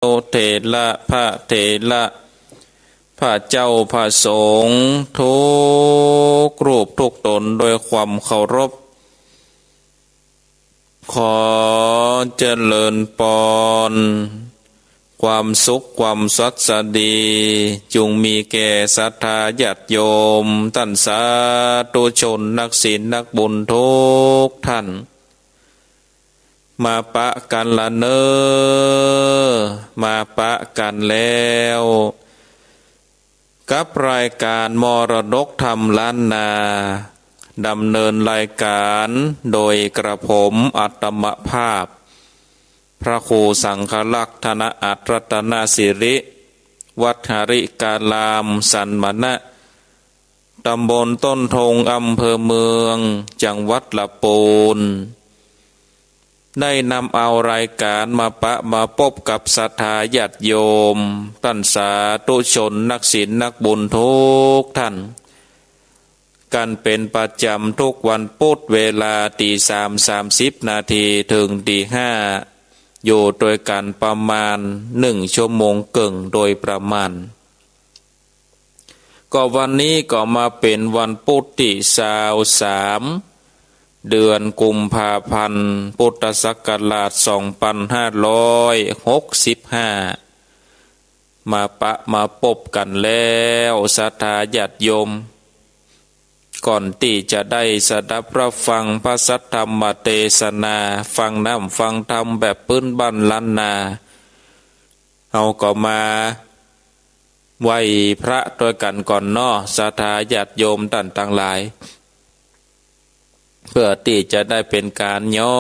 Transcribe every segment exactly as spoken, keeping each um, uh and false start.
เถระ พระเถระ พระเจ้า พระสงฆ์ ทุกรูปทุกต๋น โดยความเคารพ ขอเจริญปอน ความสุข ความสวัสดี จุ่งมีแก่ศรัทธาญาติโยม ต้านสาธุชน นักศีล นักบุญทุกท่าน มาปะกั๋นละเน่อ มาปะกั๋นแล้ว กับรายก๋านมรดกธรรมล้านนา ดำเนินรายก๋านโดยกระผมอัตมภาพ พระครูสังฆรักษ์ ธนอัตรรัตนสิริ วัดหริการาม สันมณะ ต๋ำบลต้นทง อำเภอเมือง จังหวัดละปูน ได้นำเอารายก๋านมาปะมาปบกับศรัทธาญาติโยม ต้านสาธุชน นักศีล นักบุญทุกท่าน กั๋นเป๋นประจ๋ำทุกวันปุ๊ด เวลาตี๋สาม สามสิบนาที เถิงตี๋ห้า อยู่ตวยกั๋นประมาณนึ่งชั่วโมงเกิ่งโดยประมาณ ก็วันนี้ก็มาเป๋นวันปุ๊ดตี้ซาวสาม เดือนกุมภาพันธ์ พุทธศักราชสองปันห้าร้อยหกสิบห้า มาปะมาปบกั๋นแล้ว ศรัทธาญาติโยม ก่อนตี้จะได้สดับรับฟังพระสัทธรรมเตสนา ฟังน้ำฟังธรรมแบบปื๊นบ้านล้านนา เฮาก็มาไหว้พระตวยกั๋นก่อนเนาะ ศรัทธาญาติโยมต้านตังหลาย เปื้อตี้จะได้เป๋นก๋านย้อ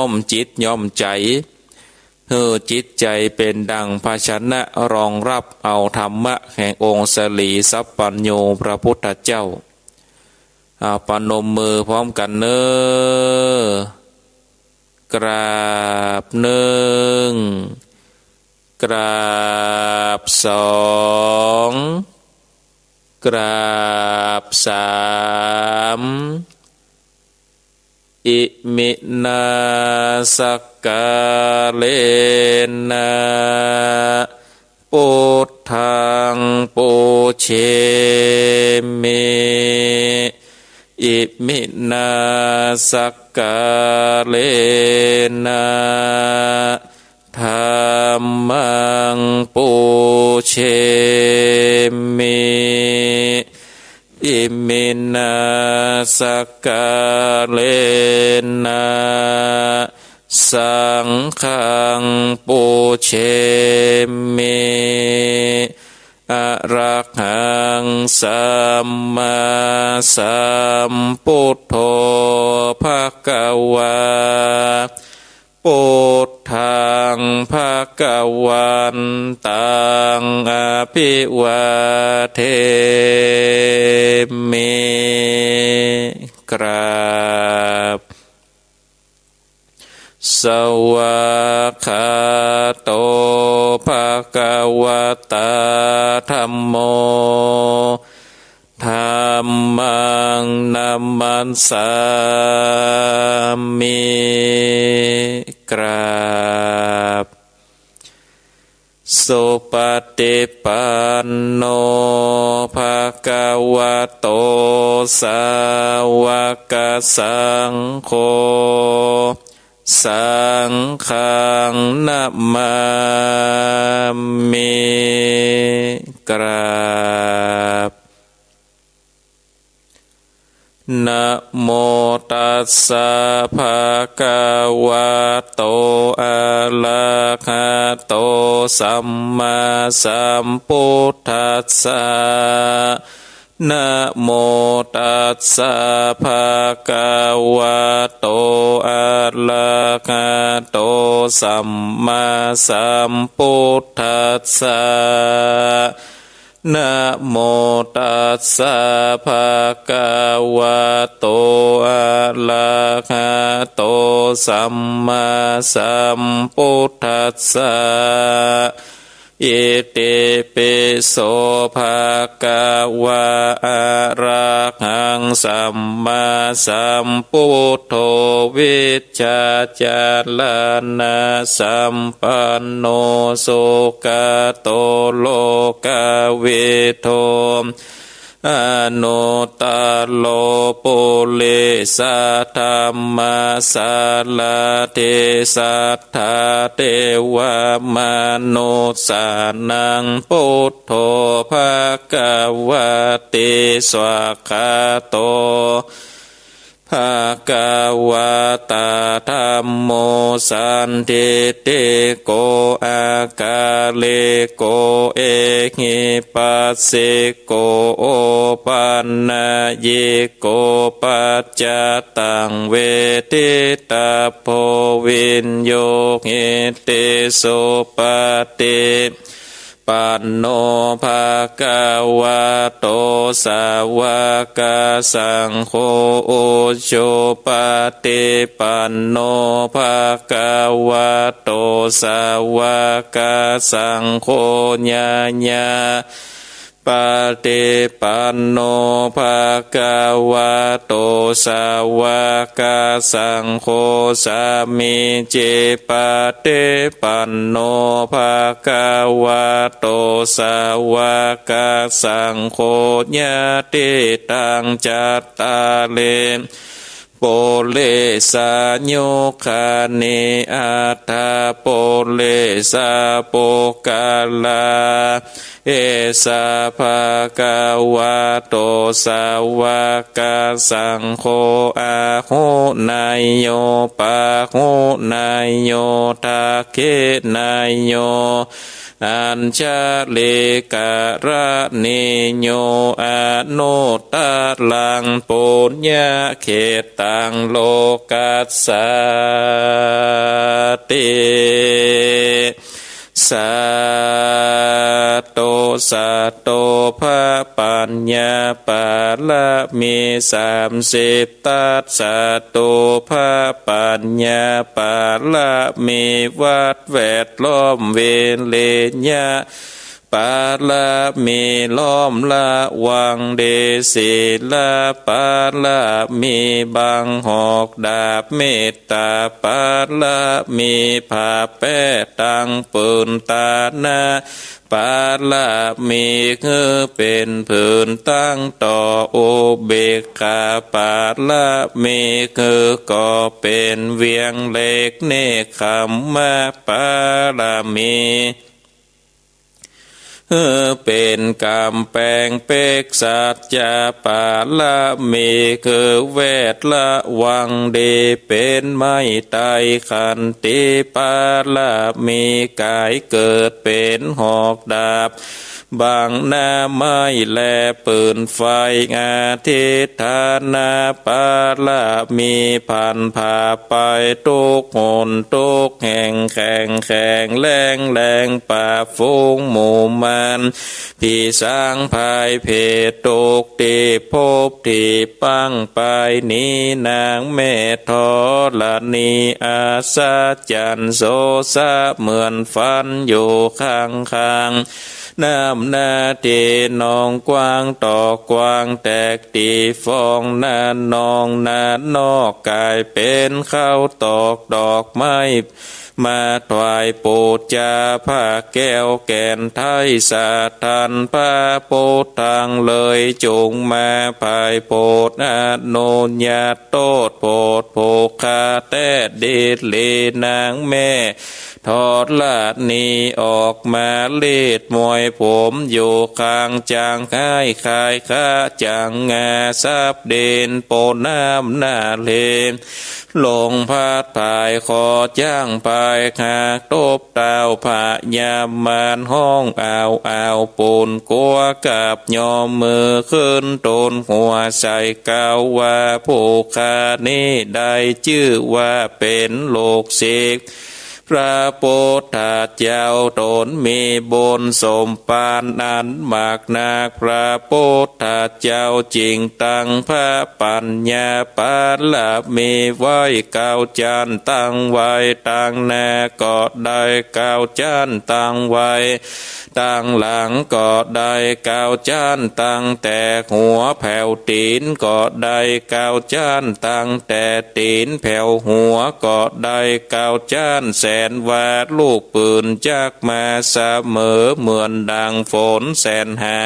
มจิตย้อมใจ๋ หื้อจิตใจ๋เป๋นดั่งภาชนะรองรับเอาธรรมะแห่งองค์สรีสัพพัญญูพระพุทธเจ้า อ่า ประนมมือพร้อมกั๋นเน่อ กราบนึ่ง กราบสอง กราบสาม อิมินาสักการะนะ ปุทธังปูเชมิ อิมินาสักการะนะ ธัมมังปูเชมิ อิมินาสักการะนะ สังฆังปูเชมิ อะระหังสัมมาสัมพุทโธ ภะคะวา พุทธัง ภะคะวันตัง อะภิวาเทมิ กราบ สวากขาโต ภะคะวะตา ธัมโม ธัมมัง นะมัสสามิ กราบ สุปฏิปันโน ภะคะวะโต สาวกสังโฆ สังฆัง นะมามิ กราบ นะโมตัสสะ ภะคะวะโต อะระหะโต สัมมาสัมพุทธัสสะ นะโมตัสสะ ภะคะวะโต อะระหะโต สัมมาสัมพุทธัสสะ นะโมตัสสะ ภะคะวะโต อะระหะโต สัมมาสัมพุทธัสสะ อิติปิโส ภะคะวา อะระหัง สัมมาสัมพุทโธ วิชชาจารณะสัมปันโน สุขะโต โลกะวิทู อนุตตะโร ปุริสะธัมมะสารถิ สัทธาเทวะมนุสสานัง พุทโธ ภะคะวะติ สวากขาโต ภะคะวะตะ ธัมโม สันทิฏฐิโก อะกาลิโก เอหิปัสสิโก โอปันญิโก ปัจจตัง เวทิตะโพ วิญญูหิติ สุปะติปันโน ภะคะวะโต สาวกสังโฆ อุจุปะติปันโน ภะคะวะโต สาวกสังโฆ ญาณาปะติปันโน ภะคะวะโต สาวกสังโฆ สามีจิปะติปันโน ภะคะวะโต สาวกสังโฆ ยะติตัง จัตตาริ ปุริสายุคานิ อัตถะปุริสะปุคคละ เอสะ ภะคะวะโต สาวกสังโฆ อาหุเนยโย ปาหุเนยโย ทักขิเนยโย อัญชลีกะระณีโย อนุตตะรัง ปุญญะเขตตัง โลกัสสาติ สาธุ สาธุ พระปัญญาปารมีสามสิบทัศ สาธุ พระปัญญาปารมี วัดแวดล้อม วิริยะปารมี ล้อมระวังดี ศีลปารมี บังหอกดาบ เมตตาปารมี ผ้าแป้ตังปืน ตานะปารมี หื้อเป๋นผืนตังต่อ อุเบกขาปารมี หื้อก่อเป๋นเวียงเหล็ก เนกขัมมะปารมี หื้อเป๋นก๋ำแปงเป๊ก สัจจะปารมี คือแวดระวังดี เป๋นไม้ไตรขันติปารมี ก๋ายเกิดเป๋นหอกดาบ บังหน้าไม้และปืนไฟ อธิฏฐานะปารมี ผันผ่าไปทุกหนทุกแห่ง แข็งแข็งแรงแรง ปราบฝูงหมู่มาร ผีสางพายเพศ ทุกตี้พบตี้ปังไป หนีนางแม่ธรณี อัศจรรย์โสสะเหมือนฝันอยู่ข้างๆ น้ำนาทีนองกว้าง ตอกกว้างแตกตี้ฟอง นานองนานอกก๋ายเป๋นข้าวตอกดอกไม้ มาถวายปู๋จาพระแก้วแก่นไท้ สะตันพระพุทธังเลย จุ่งมาไพร่โผดอนุญาต โต้ษโผดผูกข้าแต๊ดีหลี นางแม่ธรณีออกมาลีดมวยผมอยู่ข้าง จักไห้คายข้าจักงาสับดิน โปน้ำนาเล ลงพัดผาย ขอจ้างผายหากตบเต้า พญามารฮ้องอ้าวอ้าว ปู๋นกั๋วกับยอมมือขึ้น ตูนหัวใส่เกล้าว่า ผู้ข้านี้ได้จื้อว่าเป๋นลูกศิษย์ พระปุทธเจ้าต๋นมีบุญสมภารอันมากนัก พระปุทธเจ้าจึงตั้งพระปัญญาบารมีไว้เก้าจั้น ตั้งไว้ตางหน้าก็ได้เก้าจั้น ตั้งไว้ตางหลังก็ได้เก้าจั้น ตั้งแต่หัวแผวตี๋นก็ได้เก้าจั้น ตั้งแต่ตี๋นแผวหัวก็ได้เก้าจั้น แสนว่าลูกปืนจักมาเสมอ เหมือนดังฝนแสนหา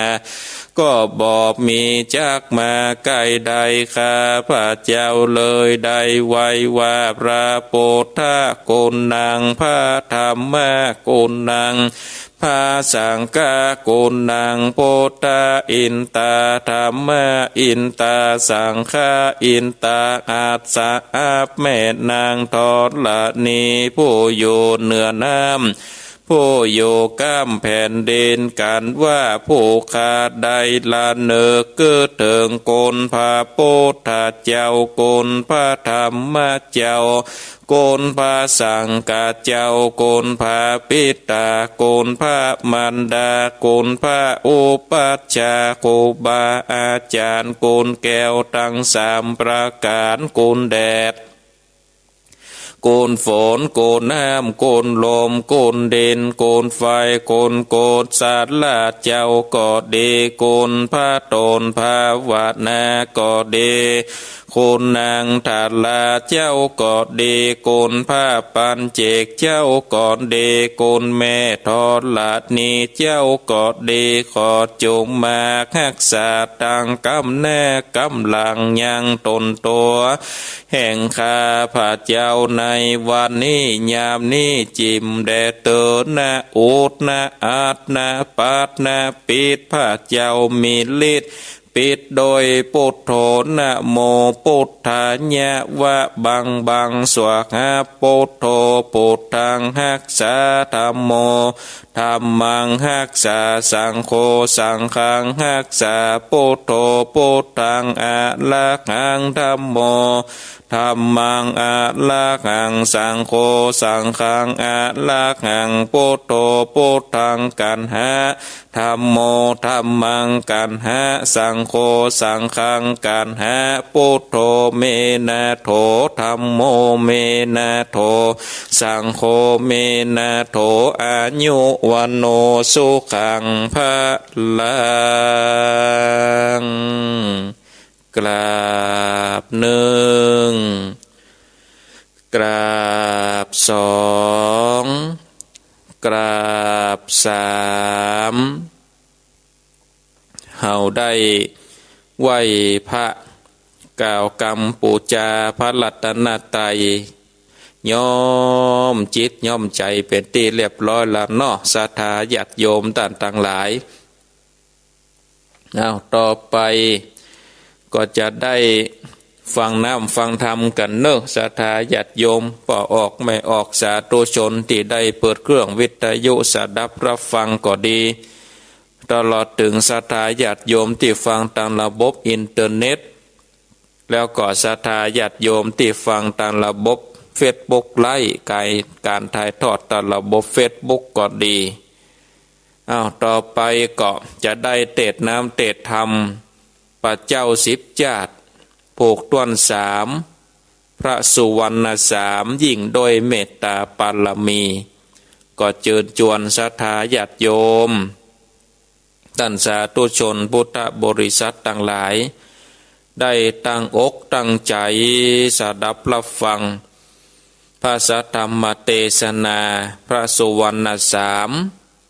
ก็บ่มีจักมาใก้ได้ ข้าพเจ้าเลยได้ไหว้ว่า พระปุทธะกุณัง พระธัมมะกุณัง พระสังฆะกุณัง พุทธะอินตา ธัมมะอินตา สังฆะอินตา อัสสะ อัป แม่นางธรณี ผู้อยู่เหนือน้ำ ผู้อยู่ก้ามแผ่นดิน กันว่าผู้ข้าได้ระนึกกึ๊ดเถิงคุณพระปุทธเจ้า คุณพระธัมมเจ้า คุณพระสังฆเจ้า คุณพระปิตา คุณพระมารดา คุณพระอุปัชฌาย์ ครูบาอาจ๋ารย์ คุณแก้วตังสามประก๋าน คุณแดด คุณฝน คุณน้ำ คุณลม คุณดิน คุณไฟ คุณกุศลเจ้าก็ดี คุณพระต๋นภาวนาก็ดี คุณนางธาราเจ้าก็ดี คุณพระปัญเจกเจ้าก็ดี คุณแม่ธรณีเจ้าก็ดี ขอจงมาฮักษาตังกำเนิดกำลังยังต๋นตั๋ว แห่งข้าพเจ้าในวันนี้ ยามนี้จิ่มแด่เตอ นะอุด นะอัด นะปัด นะปิด พระเจ้ามีฤทธิ์ ปิดโดยปุทโธ นะโมปุทธายะ วะบังบัง สวาหา ปุทโธ ปุทธังฮักษา ธัมโม ธัมมังฮักษา สังโฆ สังฆังฮักษา ปุทโธ ปุทธังอะระหัง ธัมโม ธัมมังอะระหัง สังโฆ สังฆังอะระหัง ปุทโธ ปุทธังกัณหะ ธัมโม ธัมมังกัณหะ สังโฆ สังฆังกัณหะ ปุทโธ เมนะโถ ธัมโม เมนะโถ สังโฆ เมนะโถ อายุ วัณโณ สุขัง พลัง กราบนึ่ง กราบสอง กราบสาม เฮาได้ไหว้พระ กล่าวกำปู๋จาพระรัตนตรัย ย้อมจิตย้อมใจ๋เป๋นตี้เรียบร้อยแล้วเนาะ ศรัทธาญาติโยมต้านตังหลาย อ้าว ต่อไปก็จะได้ฟังน้ำฟังธรรมกั๋นเนาะ ศรัทธาญาติโยม ป้อออกแม่ออก สาธุชนตี้ได้เปิดเครื่องวิทยุสดับรับฟังก็ดี ตลอดเถิงศรัทธาญาติโยมตี้ฟังตางระบบอินเทอร์เน็ต แล้วก็ศรัทธาญาติโยมตี้ฟังตางระบบเฟซบุ๊กไลฟ์ ก๋าย ก๋านถ่ายทอดตางระบบเฟซบุ๊กก็ดี อ้าว ต่อไปก็จะได้เตสน์น้ำเตสน์ธรรม พระเจ้าสิบจาติ ผูกถ้วนสาม พระสุวรรณสาม ยิ่งด้วยเมตตาบารมี ก็เจิญจวนศรัทธาญาติโยม ต้านสาธุชนพุทธบริษัทตังหลาย ได้ตั้งอกตั้งใจ๋สดับรับฟัง พระสัทธรรมเตสนา พระสุวรรณสาม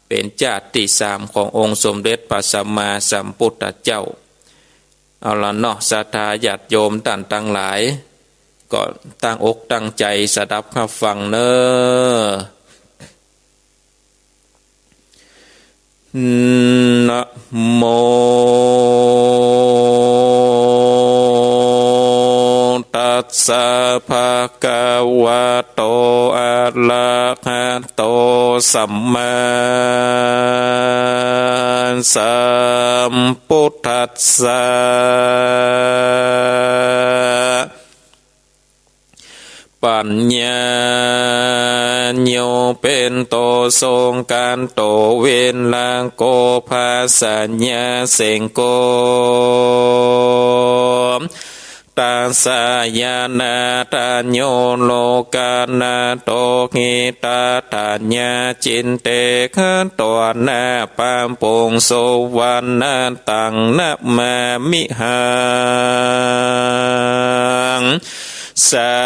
เป๋นจาติตี้สามขององค์สมเด็จพระสัมมาสัมพุทธเจ้า เอาละเนาะ ศรัทธาญาติโยมต้านตังหลาย ก็ตั้งอกตั้งใจ๋สดับฮับฟังเนาะ นะโม ตัสสะ ภะคะวะโต อะระหะโต สัมมาสัมพุทธัสสะ ปัญญาโย เป๋นโตทรงก๋านโตเว้นละ โก ผาสัญญาเส้งโก ตัสสะ ญาณะทัญโญ โลกาณาโต หิตะทัญญา จินเต ขะตวานะ ปะปุง สุวัณณะตัง นะมามิหัง สั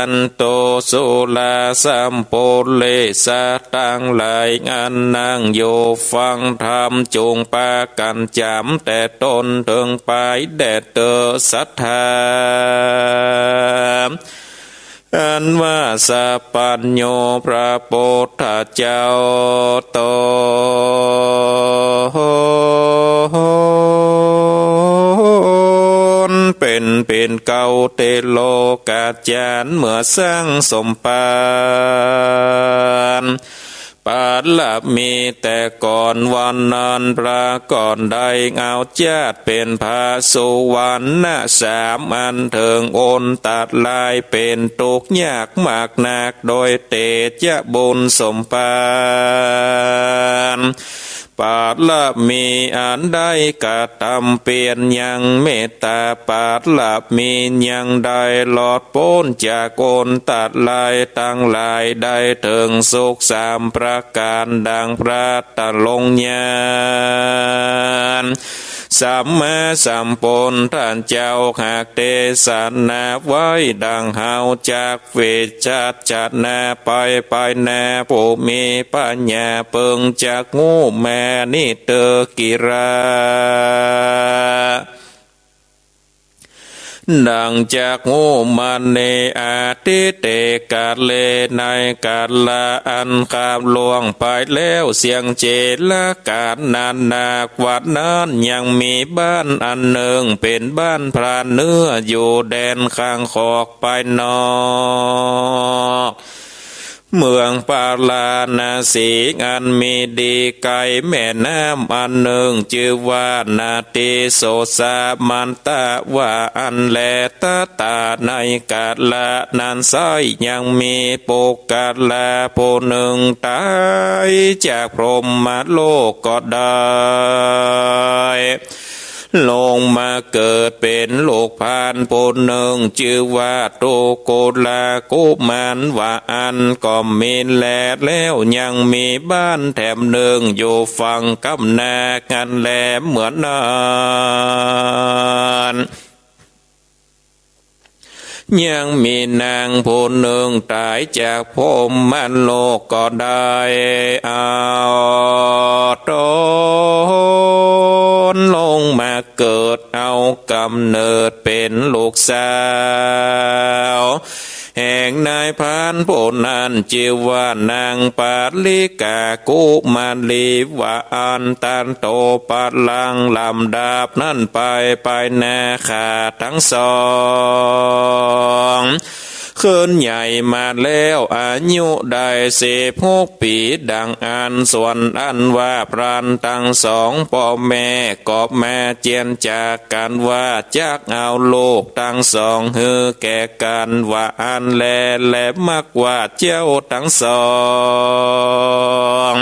นตุ สุราสัมปุริสะตังหลาย อันนั่งอยู่ฟังธรรม จุ่งปากั๋นจ๋ำแต่ต้นเถิงป๋ายแด่เต๊อะ สัตถา อันว่าสัพพัญญูพระปุทธเจ้าต๋น เป๋น เป๋นเก๊าเตโลกาจ๋ารย์ เมื่อสังสมปัน ปารมีแต่ก่อนวันนั้น พระก่อนได้เอาจาติเป๋นพระสุวัณณะสามอัน เถิงอันตรายเป๋นตุ๊กข์ยากมากนัก โดยเตจะบุญสมปัน ปารมีอันได้กระตำเปียรยังเมตตาปารมี ยังได้รอดป๊นจากอันตรายตังหลาย ได้เถิงสุขสามประก๋าน ดังพระตรงญาณ สัมมาสัมปุทธเจ้าหากเตสนาไว้ดังเฮาจักวิจัชนาไป ไปหน้าผู้มีปัญญาเปิงจักฮู้แม้นี้เต๊อะ กิรา ดังจักฮู้มาในอาทิเตกาเล ในกาละอันข้ามล่วงไปแล้วเสี้ยงเจรกาลนานนัก วันนั้นยังมีบ้านอันนึ่ง เป๋นบ้านพรานเนื้อ อยู่แดนข้างขอกภายนอก เมืองปาราณสี อันมีดีใก้แม่น้ำอันนึ่ง จื้อว่านาทีโสสามันตะวา อันแล ตะต๋าในกาละนั้นไซร้ ยังมีปุคคละผู้นึ่งต๋ายจากพรหมโลกก็ได้ ลงมาเกิดเป๋นลูกพรานผู้นึ่ง จื้อว่าทุกขุลกุมารว่าอั้นก็มีแล แล้วยังมีบ้านแถมนึ่ง อยู่ฝั่งก้ำหน้าหั้นแล เหมือนนั้น ยังมีนางผู้นึ่งต๋ายจากพรหมโลกก็ได้เอาต๋นลงมาเกิดเอาก๋ำเนิดเป๋นลูกสาว แห่งนายพรานผู้นั้น จื้อว่านางปาริกากุมารีว่าอั้น ตันโตปะลัง ลำดับนั้นไป ไปหน้าข้าตังสอง ขึ้นใหญ่มาแล้ว อายุได้สิบหกปี๋ดังอั้น ส่วนอันว่าพรานตังสองป้อแม่ก็มาเจียรจากกั๋นว่าจักเอาลูกตังสองหื้อแก่กั๋นว่าอั้นแล และมักว่าเจ้าตังสอง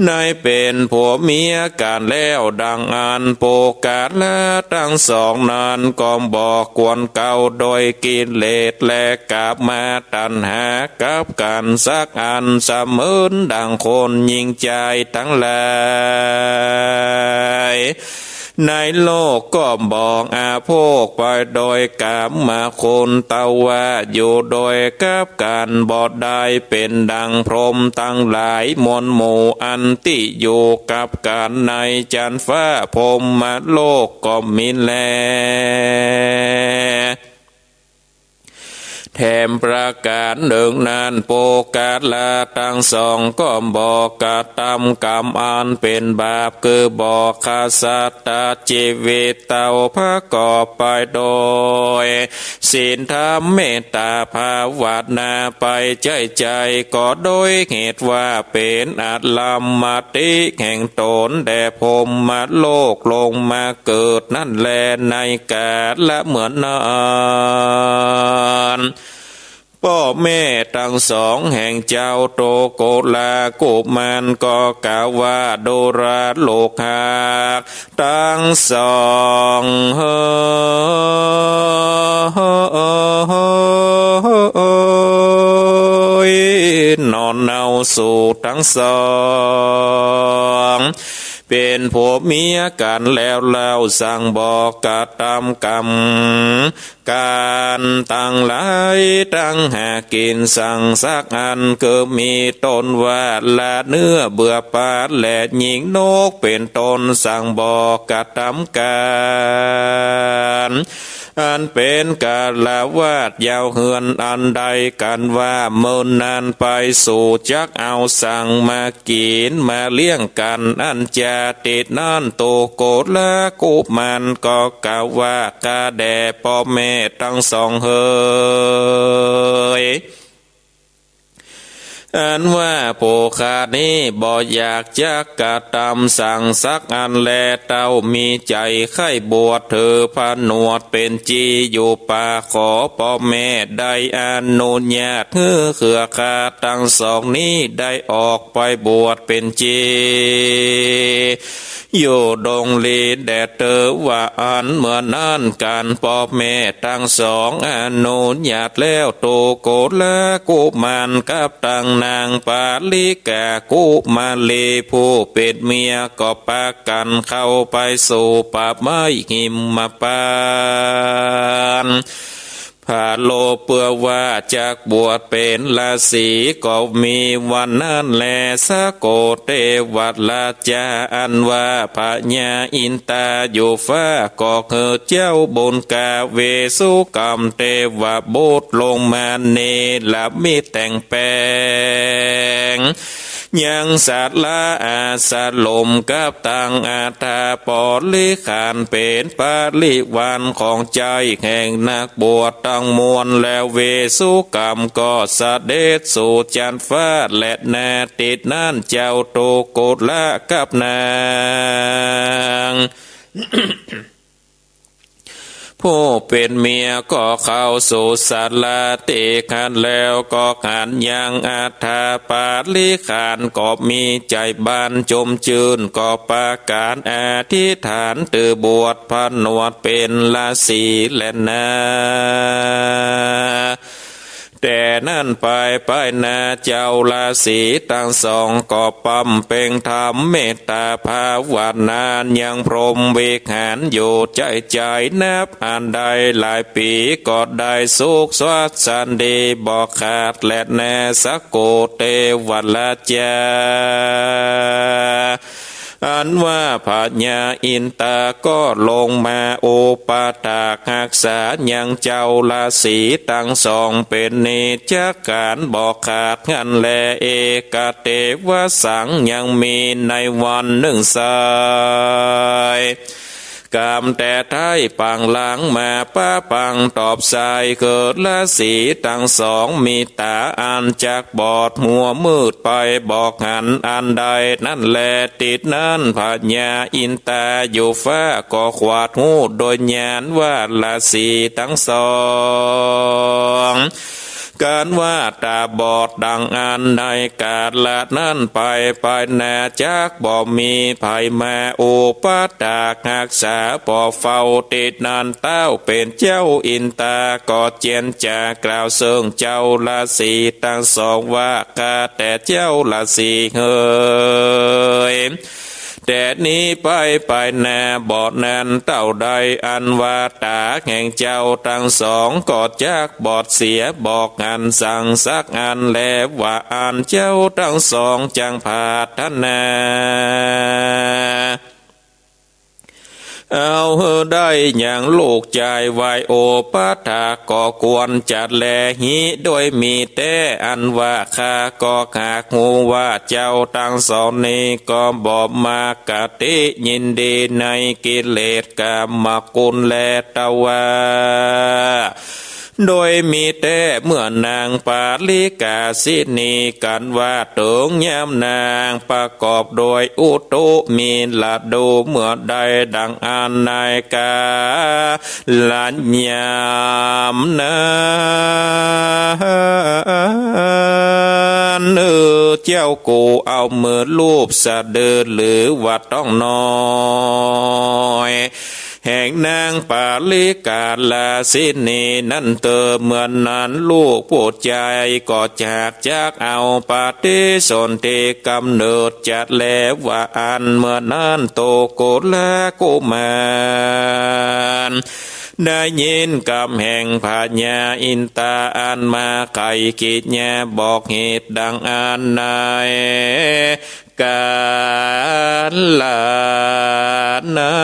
ได้เป๋นผัวเมียกั๋นแล้วดังอั้น ปุคคละตังสองนั้นก็บ่ควรเกาโดยกิเลสและกามตัณหากับกั๋นสักอัน เสมือนดังคนหญิงจายตังหลาย ในโลกก็บ่อาโภคไปโดยกามคุณ เต้าว่าอยู่โดยกับกั๋นบ่ได้เป๋นดังพรหมตังหลายมวลหมู่อันตี้อยู่กับกั๋นในจั๊นฟ้าพรหมโลกก็มีแล แถมประก๋านนึ่งนั้น ปุคคละตังสองก็บ่กระตำกรรมอันเป๋นบาป คือบ่ฆ่าสัตว์ตัดจีวิตเต้า ประกอบไปโดยศีลธรรมเมตตาภาวนาไปใจ้ใจ้ ก็โดยเหตุว่าเป๋นอลัมมติแห่งต๋นแด่พรหมโลกลงมาเกิดนั้นแล ในกาละเหมือนนั้น ป้อแม่ตังสองแห่งเจ้าโตโกฏกุมารก็กล่าวว่า ดูราลูกฮักตังสองเฮย หนอเนาสูตังสอง เป๋นผัวเมียกั๋นแล้วเล่า สังบ่กระตำกรรม ก๋านตังหลายตังหากิ๋นสังสักอัน คือมีต้นว่าละเนื้อเบื่อป๋าและยิงนกเป๋นต้น สังบ่กระตำก๋าน อันเป๋นฆราวาสยาวเฮือนอันใดกั๋นว่า เมินนานไปสูจักเอาสังมา กิ๋นมาเลี้ยงกั๋น อันจาตินั้นโตโกฏกุมารก็กล่าวว่า ข้าแด่ป้อแม่ตังสองเฮย อันว่าผู้ข้านี้บ่อยากจักกระตำสังสักอันแล เต้ามีใจ๋ใค่บวชถือผนวดเป๋นจีอยู่ป่า ขอป้อแม่ได้อนุญาตหื้อเฮือข้าตังสองนี้ได้ออกไปบวชเป๋นจี อยู่ดงลีแดดเตอ ว่าอันเมื่อนั้นกั๋น ป้อแม่ตังสองอนุญาตแล้ว โตโกฏกุมารกับตังนางปาลิกากุมารีผู้เป๋นเมียก็ปากั๋นเข้าไปสู่ป่าไม้หิมพานต์ ผาโลเปื้อว่าจักบวชเป๋นฤๅษี ก็มีวันนั้นแล สะโกเตวราชา อันว่าพญาอินตาอยู่ฟ้า ก็หื้อเจ้าบุญกาเวสุกรรมเตวบุตรลงมาเนรมิตแต่งแป๋ง ยังศาลาอาสรมกับตังอัฐบริขารเป๋นบริวารของใจ๊แห่งนักบวชตังมวล แล้วเวสุกรรมก็เสด็จสู่จั๊นฟ้าแลนา ติดนั้นเจ้าโตโกฏกุมารกับนาง ผู้เป๋นเมียก็เข้าสู่ศาลาตี้หั้นแล้ว ก็หันยังอัฐบริขารก็มีใจ๋บานจมจื้น ก็ปากั๋นอธิษฐานถือบวชผนวดเป๋นฤๅษีแลนา แต่นั้นไปไปหน้าเจ้าฤๅษีตังสองก็บำเพ็งธรรมเมตตาภาวนายังพรหมวิหารอยู่ใจ๋ใจ๋นับอันได้หลายปี๋ ก็ได้สุขสวัสดีบ่ขาดแลนา สะโกเตวราชา อันว่าพญาอินตาก็ลงมาอุปัฏฐากฮักษายังเจ้าฤๅษีตังสองเป๋นนิจจักก๋านบ่ขาดหั้นแล เอกเตวสัง ยังมีในวันนึ่งไส้ กำแต่ไท้ปังหลังมาปะปังตอบไส้ คือฤๅษีตังสองมีต๋าอันจักบอดหัวมืดไปบ่หันอันใดนั้นแล ติดนั้นพญาอินตาอยู่ฟ้าก็ขวาดฮู้โดยญาณว่าฤๅษีตังสอง ก๋านว่าต๋าบอดดังอั้น ในกาละนั้นไปไปหน้าจักบ่มีใผมาอุปัฏฐากฮักษา บ่เฝ้าติดนั้นเต้าเป๋นเจ้าอินตาก็เจียรจากล่าวเซิ่งเจ้าฤๅษีตังสองว่า ข้าแต่เจ้าฤๅษีเฮย แต่นี้ไปไปหน้าบ่นานเต้าใด อันว่าต๋าแห่งเจ้าตังสองก็จักบอดเสียบ่หันสังสักอันแล ว่าอั้นเจ้าตังสองจั่งผาถนา เอาหื้อได้หยังลูกจายไหว้อุปัฏฐากก็ควรจัดแล หิด้วยมีแต๊ อันว่าข้าก็หากฮู้ว่าเจ้าตังสองนี้ก็บ่มากะติยินดีในกิเลสก๋ามคุณแล แต่ว่า โดยมีแต๊เมื่อนางปาริกาสินี กั๋นว่าเถิงยามนางประกอบโดยอุตุ มีฤดูเมื่อใดดังอั้นในกาลยามนั้น เออ เจ้ากูเอามือลูบสะดือหรือว่าต๊องน้อย แห่งนางปาริกาลาสินีนั้นเตอ เมื่อนั้นลูกผู้จายก็จักจักเอาปฏิสนธิก๋ำเนิดจัดแลว่าอั้น เมื่อนั้นโตโกลากุมาร ได้ยินกำแห่งพญาอินตาอันมาไขกิจญาบอกเหตุดังอั้นใน กาลนั้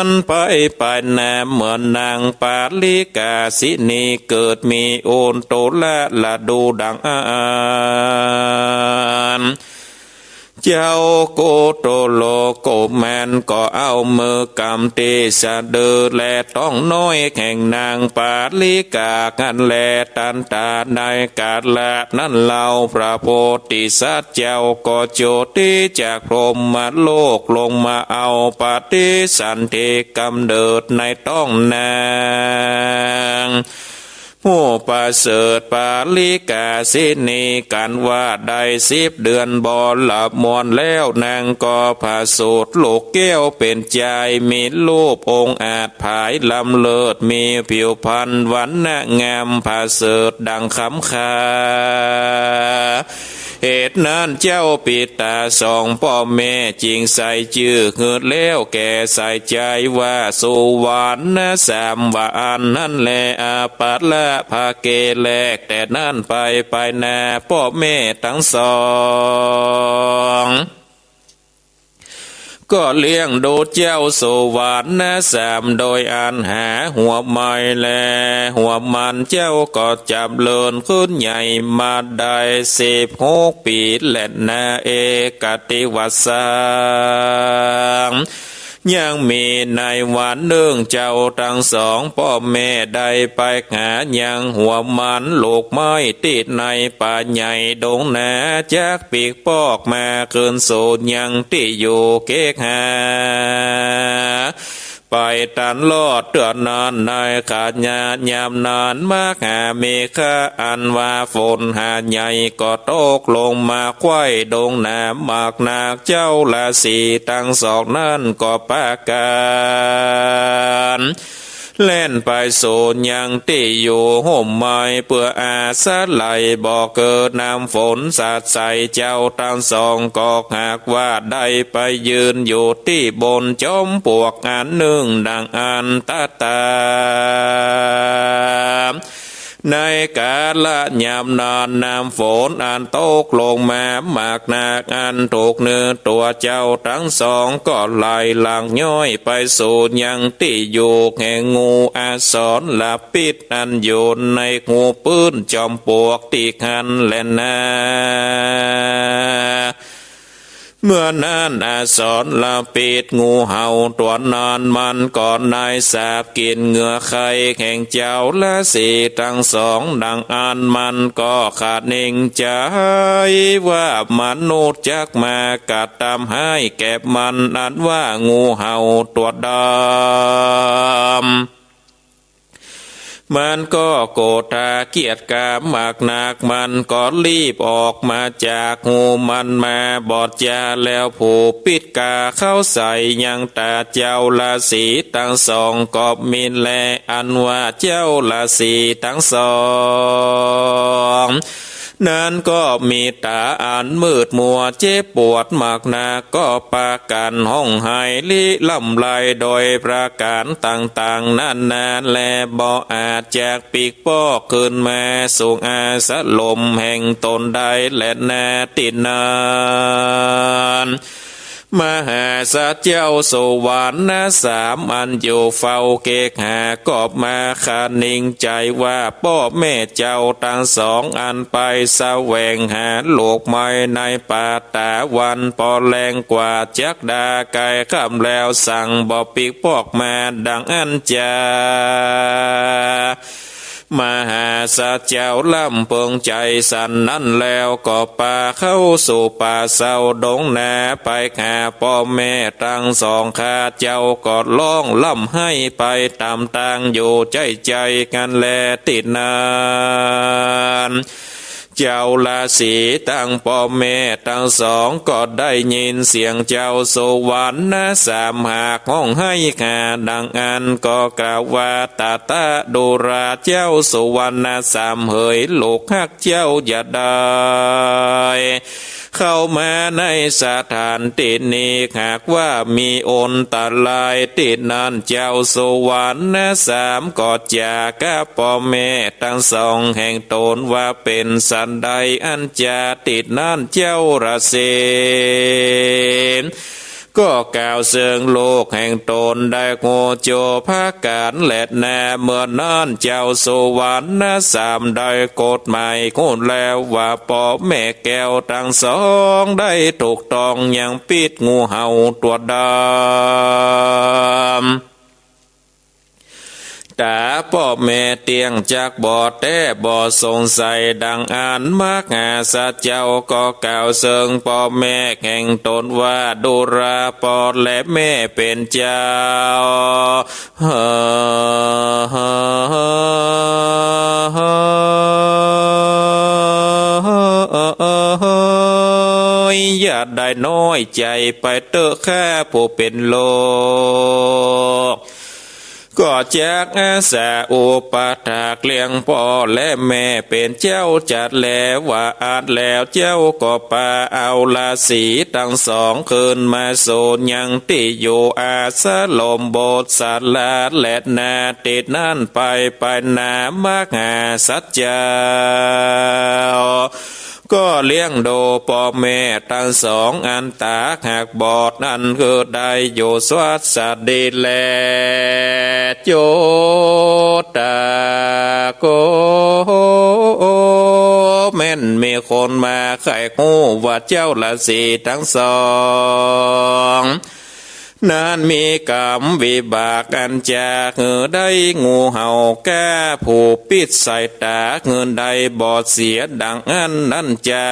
นไปไปนา เมื่อนางปาริกาสินีเกิดมีอุตุละฤดูดังอั้น เจ้าโกโตโลโกมันก็เอามือกำตี้สะดือและต๊องน้อยแห่งนางปาริกานั้นแล ตันตาในกาละนั้นเล่า พระโพธิสัตว์เจ้าก็โจติจากพรหมโลกลงมาเอาปฏิสนธิก๋ำเนิดในต๊องนางผู้ประเสริฐปาริกาสินี กั๋นว่าได้สิบเดือนบรมวลแล้ว นางก็ประสูติลูกแก้วเป๋นจาย มีรูปองอาจ ผายล้ำเลิศ มีผิวพรรณวรรณะงามประเสริฐดังคำคา เหตุนั้นเจ้าปิตาสองป้อแม่จึงใส่จื้อหื้อแล้วแก่ใส่ใจ๋ว่าสุวรรณสามวาอันนั้นแล อัปปะละภะเก แลแต่นั้นไปไปนา ป้อแม่ตังสอง ก็เลี้ยงดูเจ้าสุวรรณสามโดยอันหาหัวไม้แล หัวมันเจ้าก็จ๋ำเริญขึ้นใหญ่มาได้สิบหกปี๋แลนา เอกัตติวัสสัง ยังมีในวันนึ่งเจ้าตังสองป้อแม่ได้ไปหายังหัวมันลูกไม้ตี้ในป่าใหญ่ดงนา จักปีกปอกมาคืนสู่ยังตี้อยู่เกกหา ไปตันลอดเตื้อนั้นในขณะยามนั้น มหาเมฆะอันว่าฝนหาใหญ่ก็ตกลงมาไขว้ดงนามากนัก เจ้าราศีตังสองนั้นก็ปากั๋น แล่นไปสู่ยังตี้อยู่ฮ่มไม้เปื้ออาศัย บ่เกิดน้ำฝนสาดใส่ เจ้าตังสองก็หากว่าได้ไปยืนอยู่ตี้บนจอมปลวกอันนึ่งดังอั้นตะตา ในกาละยามนั้นน้ำฝนอันตกลงมามากนักอันถูกเนื้อตั๋วเจ้าตังสองก็ไหลหลั่งย้อยไปสู่ยังตี้อยู่แห่งงูอสรพิษอันอยู่ในฮูปื้นจอมปลวกตี้หั้นแลนา เมื่อนั้นอสรพิษงูเห่าตั๋วนั้นมันก็ได้สาบกิ๋นเหงื่อไข้แห่งเจ้าราศีตังสองดังอั้น มันก็คะเน่งใจ๋ว่ามนุษย์จักมากระตำฮ้ายแก่มันอันว่างูเห่าตั๋วดำ มันก็โกรธาเกียจกร้ามมากนัก มันก็รีบออกมาจากฮูมันมา บอดจาแล้วผู้ปิดกาเข้าใส่ยังต๋าเจ้าราศีตังสองก็มีแล อันว่าเจ้าราศีตังสอง นั้นก็มีต๋าอันมืดมัวเจ็บปวดมากนัก ก็ปากั๋นฮ้องไห้ริร่ำไรโดยประก๋านต่างๆ นานา และบ่อาจจักปีกปอกคืนมาสู่อาสรมแห่งต๋นได้แลนาตี้นั้น มหาสัตว์เจ้าสุวรรณสามอันอยู่เฝ้าเกหาก็มาคะนิงใจ๋ว่าป้อแม่เจ้าตังสองอันไปแสวงหาลูกไม้ในป่าต๋าวันปอแลงกว่าจักดาใก้ค่ำแล้วสั่งบ่ปิกปอกมาดังอั้นจา มหาสัตว์เจ้าลำเปิงใจ๋สันนั้นแล้วก็ปาเข้าสู่ป่าเซาดงนาไปหาป้อแม่ตังสอง ข้าเจ้าก็ฮ้องร่ำไห้ไปต๋ามตางอยู่ใจ้ใจ๋หั้นแล ตี้นั้นเจ้าราศีตังป้อแม่ตังสองก็ได้ยินเสียงเจ้าสุวรรณสามหากฮ้องไห้หาดังอั้นก็กล่าวว่า ตาตาดูราเจ้าสุวรรณสามเหย ลูกฮักเจ้าอย่าได้เข้ามาในสถานตี้นี้ หากว่ามีอันตรายตี้นั้น เจ้าสุวรรณสามก็จะฆ่าป้อแม่ตังสองแห่งต๋นว่าเป๋นสันใด อันจาตี้นั้นเจ้าราศี ก็กล่าวเซิงลูกแห่งต๋นได้ฮู้จักผะก๋านแลนา เมื่อนั้นเจ้าสุวรรณสามได้กฎหมายฮู้แล้วว่าป้อแม่แก้วตังสองได้ถูกต้องยังปิษงูเห่าตั๋วดำ ต๋าป้อแม่เตี้ยงจักบ่แต๊บ่สงสัยดังอั้น มหาสัตว์เจ้าก็กล่าวเซิงป้อแม่แห่งต๋นว่า ดูราป้อและแม่เป๋นเจ้า เฮ้ย อย่าได้น้อยใจ๋ไปเต๊อะ ข้าผู้เป๋นลูก ก็จักอาสาอุปถากเลี้ยงป้อและแม่เป๋นเจ้าจัดแล ว่าอั้นแล้วเจ้าก็ปาเอาราศีตังสองคืนมาสู่ยังตี้อยู่อาสรมบทสาราแลนา ตี้นั้นไปไปนา มหาสัตว์เจ้า ก็เลี้ยงดูป้อแม่ตังสองอันต๋าหักบอดอันคือได้อยู่สวัสดีแล จุตาโก แม่นมีคนมาใค่ฮู้ว่าเจ้าราศีตังสอง นั้นมีกรรมวิบากอันจะหื้อได้งูเห่าก้าผู้ปิดสายต๋าหื้อได้บอดเสียดังอั้น นั้นจะ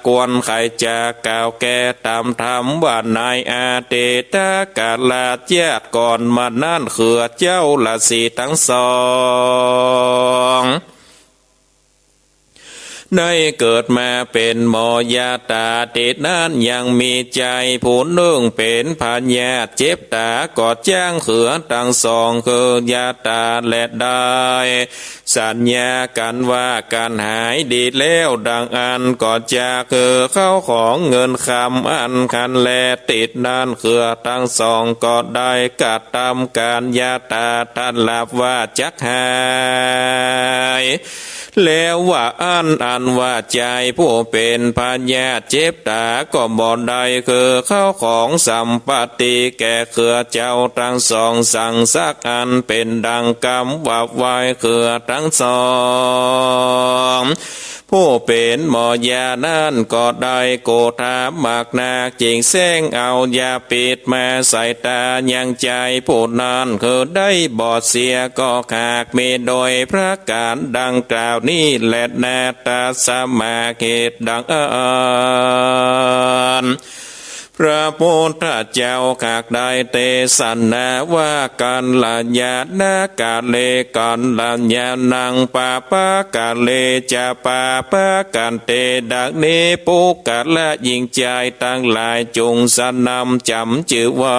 ควรใค่จะกล่าวแก่ต๋ามธรรมว่า ในอดีตกาลชาติก่อนมานั้น เขือเจ้าราศีตังสอง ได้เกิดมาเป๋นหมอยาต๋า ตี้นั้นยังมีจายผู้นึ่งเป๋นพยาธิเจ็บต๋า ก็จ้างเขือตังสอง คือยาต๋าแลได้สัญญากั๋นว่า กั๋นหายดีแล้วดังอั้น ก็จะหื้อเข้าของเงินคำอันคันแล ตี้นั้นเขือตังสองก็ได้กระทำก๋านยาต๋าต้านฮับว่าจักหาย แล้วว่าอั้น อันว่าจายผู้เป๋นพยาธิเจ็บต๋าก็บ่ได้หื้อเข้าของสัมปัตติแก่เขือเจ้าตังสองสังสักอัน เป๋นดังกำว่าไหว้เขือตังสอง ผู้เป๋นหมอยานั้นก็ได้โกธามากนัก จึงแส้งเอายาพิษมาใส่ต๋ายังจายผู้นั้น หื้อได้บอดเสีย ก็หากมีโดยประก๋านดังกล่าวนี้แลนา ตัสมา เหตุดังอั้น พระพุทธเจ้าหากได้เตสนาว่า กัลยาณกาเล กัลยาณัง ปาปะกาเล จะ ปาปะกันเต ดังนี้ ปุคคละหญิงจายตังหลาย จุ่งสนำจ๋ำจื้อไว้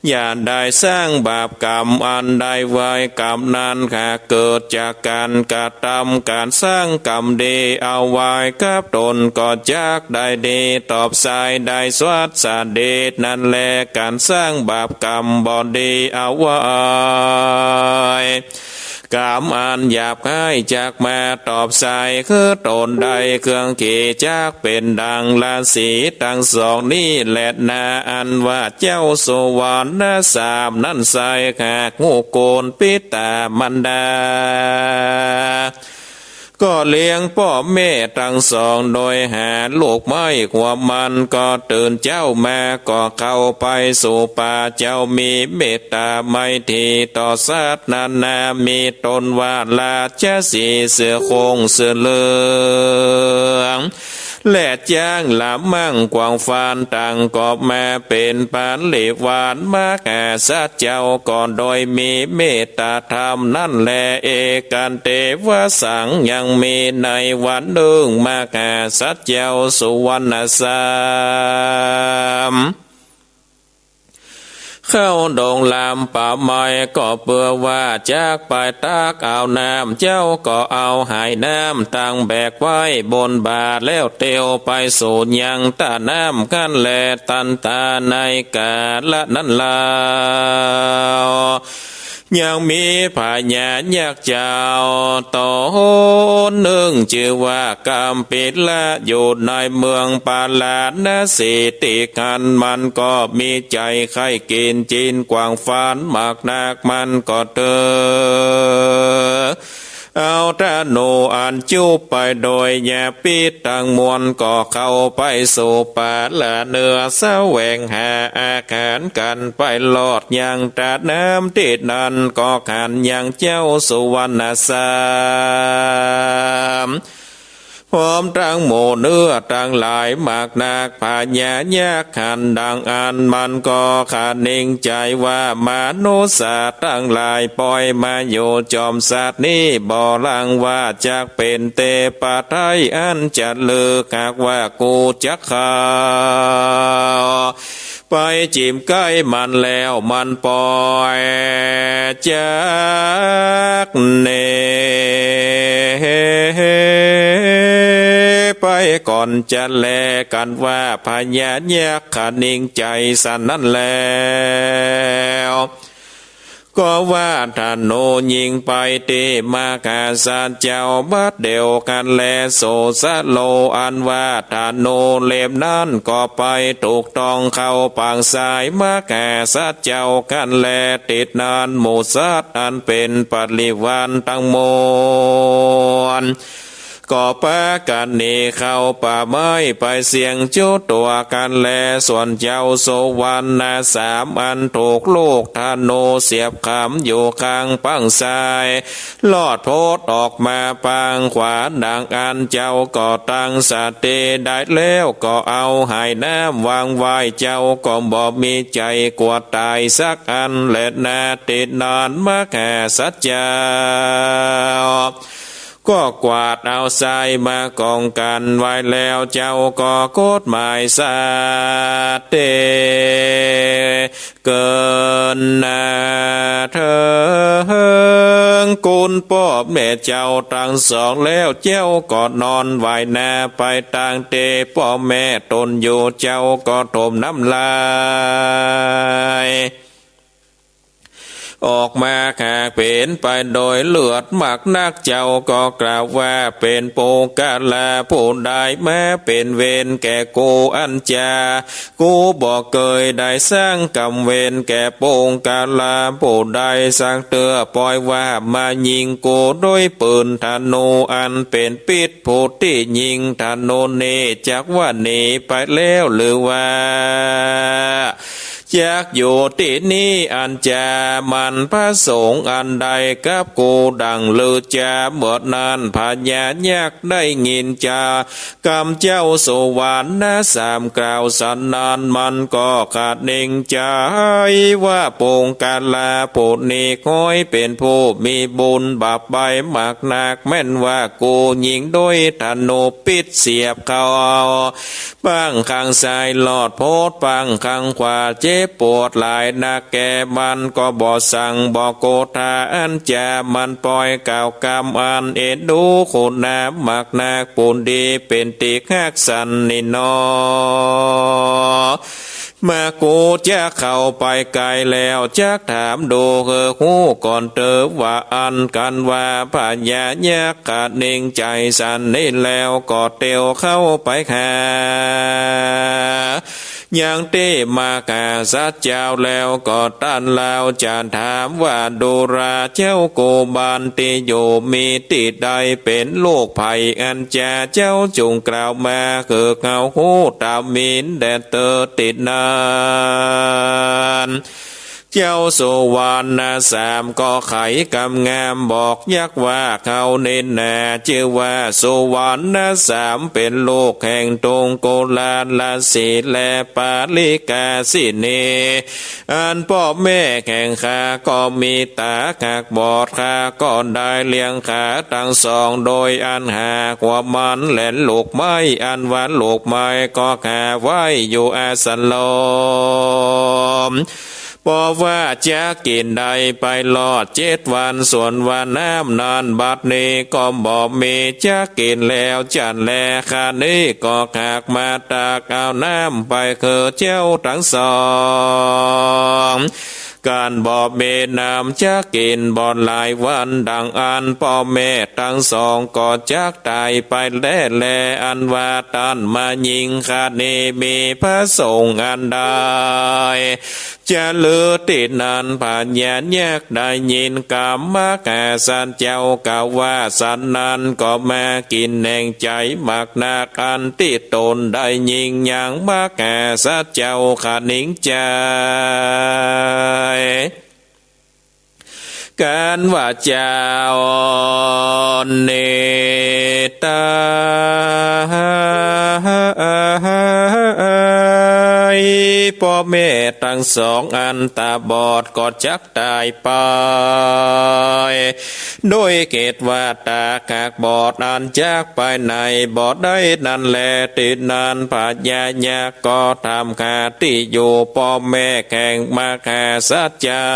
อย่าได้สร้างบาปก๋รรมอันได้ไหว้ ก๋รรมนั้นหากเกิดจากก๋านกระทำก๋านสร้างก๋รรมดีเอาไว้กับต๋น ก็จักได้ดีตอบสายได้สวัสดีนั้นแล ก๋านสร้างบาปก๋รรมบ่ดีเอาไว้ กำอันหยาบคายจักมาตอบใส่ คือต๋นได้เครื่องขี่จักรเป๋นดังราศีตังสองนี้แลนา อันว่าเจ้าสุวรรณสามนั้นไส้ หากฮู้กุณปิต๋ามารดา ก็เลี้ยงป้อแม่ตังสองโดยหาลูกไม้ หัวมันก็ตื่นเจ๊ามา ก็เข้าไปสู่ป่า เจ้ามีเมตต๋าไมตรีต่อสัตว์นานา มีต้นว่าราชสีห์ เสือโคร่ง เสือเหลือง และจ๊างละมั่ง กวางฟานต่างก็มาเป๋นปริวาร มหาสัจเจ้าก็โดยมีเมตต๋าธรรมนั้นแล เอกันเตวสัง ยังมีในวันนึ่ง มหาสัจเจ้าสุวรรณสาม เข้าดงลำป่าไม้ ก็เปื้อว่าจักไปตักเอาน้ำ เจ้าก็เอาหายน้ำตังแบกไว้บนบ่า แล้วเตียวไปสู่ยังต้าน้ำคั้นแล ตันตาในกาละนั้นลาว ยังมีพญายักษ์เจ้าต๋นนึ่ง จื้อว่ากัมพีระ อยู่ในเมืองปาราณสี ตี้กั๋นมันก็มีใจ๋ใค่กิ๋นจีนกวางฟานมากนัก มันก็เถิงเอาธนูอันจุไปโดยยาพิษตังมวล ก็เข้าไปสู่ป่าละเนื้อ แสวงหาอาหารกั๋นไปรอดยังต้าน้ำ ตี้นั้นก็หันยังเจ้าสุวรรณสาม พร้อมตังหมู่เนื้อตังหลายมากนัก พญายักษ์หันดังอั้น มันก็คะนิงใจ๋ว่ามนุษย์ตังหลาย ปอยมาอยู่จอมสัตว์นี้บ่ลัง ว่าจักเป๋นเตปะไท้อันจะเลิก หากว่ากูจักเข้า ไปจิ่มใก้มันแล้ว มันปอยจักหนีไปก่อนจะแล กันว่าพญายักษ์คะนิงใจ๋สันนั้นแล้ว ก็ว่าธนูยิงไปตี้มหาสัจเจ้าบัดเดียวกั๋นแล โสสะโล อันว่าธนูเล่มนั้นก็ไปถูกต้องเข้าปางซ้ายมหาสัจเจ้ากั๋นแล ตี้นั้นหมู่สัตว์อันเป๋นปริวารตังมวล ก็ปากั๋นหนีเข้าป่าไม้ไปเสี้ยงจุตั๋วกั๋นแล ส่วนเจ้าสุวรรณสามอันถูกลูกธนูเสียบขำอยู่ข้างปางซ้าย รอดป๊นออกมาปางขวา ดังอั้นเจ้าก็ตั้งสติได้แล้ว ก็เอาหายน้ำวางไว้ เจ้าก็บ่มีใจ๋กั๋วต๋ายสักอันแลนา ตี้นั้นมหาสัจเจ้า ก็กวาดเอาทรายมากองกั๋นไว้แล้ว เจ้าก็กดหมายสติเกินหน้าเถิงกุณป้อแม่เจ้าตังสองแล้ว เจ้าก็นอนไหว้หน้าไปตางตี้ป้อแม่ต๋นอยู่ เจ้าก็ถมน้ำลาย ออกมาหากเป๋นไปโดยเลือดมากนัก เจ้าก็กล่าวว่า เป๋นปุคคละผู้ใดมาเป๋นเวรแก่กู อันจะ กูบ่เกยได้สร้างกรรมเวรแก่ปุคคละผู้ใดสักเตื้อ ปอยว่ามายิงกูด้วยปืนธนูอันเป๋นพิษ ผู้ตี้ยิงธนูนี้จักว่าหนีไปแล้วหรือว่า จักอยู่ตี้นี้อันจา หมั้นประสงค์อันใดกับกูดั่งลือจา เมื่อนั้นพญายักษ์ได้ยินจา กำเจ้าสุวรรณสามกล่าวสันนั้น มันก็คะนิงใจ๋ว่า ปุคคละผู้นี้ฮ้อยเป๋นผู้มีบุญบาปไปมากนัก แม่นว่ากูยิงด้วยธนูพิษเสียบเข้า ปางข้างซ้ายรอดป๊น ปางข้างขวาเจ็บปวดหลายนัก แก่มันก็บ่สังบ่โกธา อันจามันปอยกล่าวกำอันเอ็นดูคุณนามากนัก ผู้ดีเป๋นตี้ฮักสันนี้หนอ มากูจักเข้าไปใก้แล้ว จักถามดูหื้อฮู้ก่อนเต๊อะ ว่าอันกันว่าพญายักษ์คะนิงใจ๋สันนี้แล้ว ก็เตียวเข้าไปหา ยังตี้มหาสัตว์เจ้าแล้ว ก็ต้านลาวจะถามว่า ดูราเจ้ากุมารตี้อยู่มีตี้ใด เป๋นลูกใผ อันจะเจ้าจุ่งกล่าวมาหื้อเฮาฮู้ต๋ามมีนแด่เต๊อะ ตี้นั้น เจ้าสุวรรณสามก็ไขกำงามบอกยักษ์ว่า เฮานี้นาจื้อว่าสุวรรณสาม เป๋นลูกแห่งตุงกุลาลสี และปาลิกาสินี อันป้อแม่แห่งข้าก็มีต๋าหักบอด ข้าก็ได้เลี้ยงขาตังสอง โดยอันหากว่ามันแหละลูกไม้ อันว่าลูกไม้ก็หาไว้อยู่อาสรม เพราะว่าจะกิ๋นได้ไปรอดเจ็ดวัน ส่วนว่าน้ำนั้นบัดนี้ก็บ่มีจะกิ๋นแล้ว จันแล คะนี้ก็หากมาตักเอาน้ำไปหื้อเจ้าตังสอง กันบ่มีน้ำจะกิ๋นบ่หลายวัน ดังอั้นป้อแม่ตังสองก็จักต๋ายไปแต๊แล อันว่าต้านมาญิงคะนี้มีพระสงฆ์อันใด จะลือตี้นั้น พญายักษ์ได้ยินกำมหาสัตว์เจ้ากล่าวว่าสันนั้น ก็มากิ๋นแหนงใจ๋มากนัก อันตี้ต๋นได้ยิ่งยังมหาสัตว์เจ้าคะนิงใจ๋ กันว่าเจ้านี้ต๋าย ป้อแม่ตังสองอันต๋าบอดก็จักต๋ายไป โดยเหตุว่าต๋าหักบอดอันจักไปไหนบ่ได้นั้นแล ตี้นั้นพญายักษ์ก็ถามหาตี้อยู่ป้อแม่แห่งมหาสัตว์เจ้า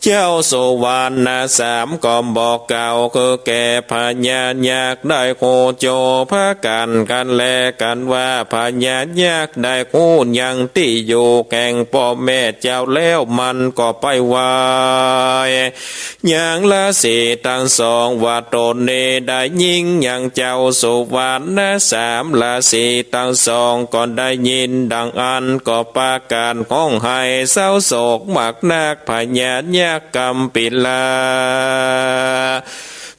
เจ้าสุวรรณสามก็บอกกล่าวคือแก่พญายักษ์ได้ฮู้โจพระกั๋น กันแล กันว่าพญายักษ์ได้ฮู้ยังตี้อยู่แห่งป้อแม่เจ้าแล้ว มันก็ไปไหว้ยังราศีตังสองว่าต๋นนี้ได้ยินยังเจ้าสุวรรณสาม ราศีตังสองก็ได้ยินดังอั้นก็ปากั๋นฮ้องไห้เศร้าโศกมากนัก พญายักษ์กำปิลา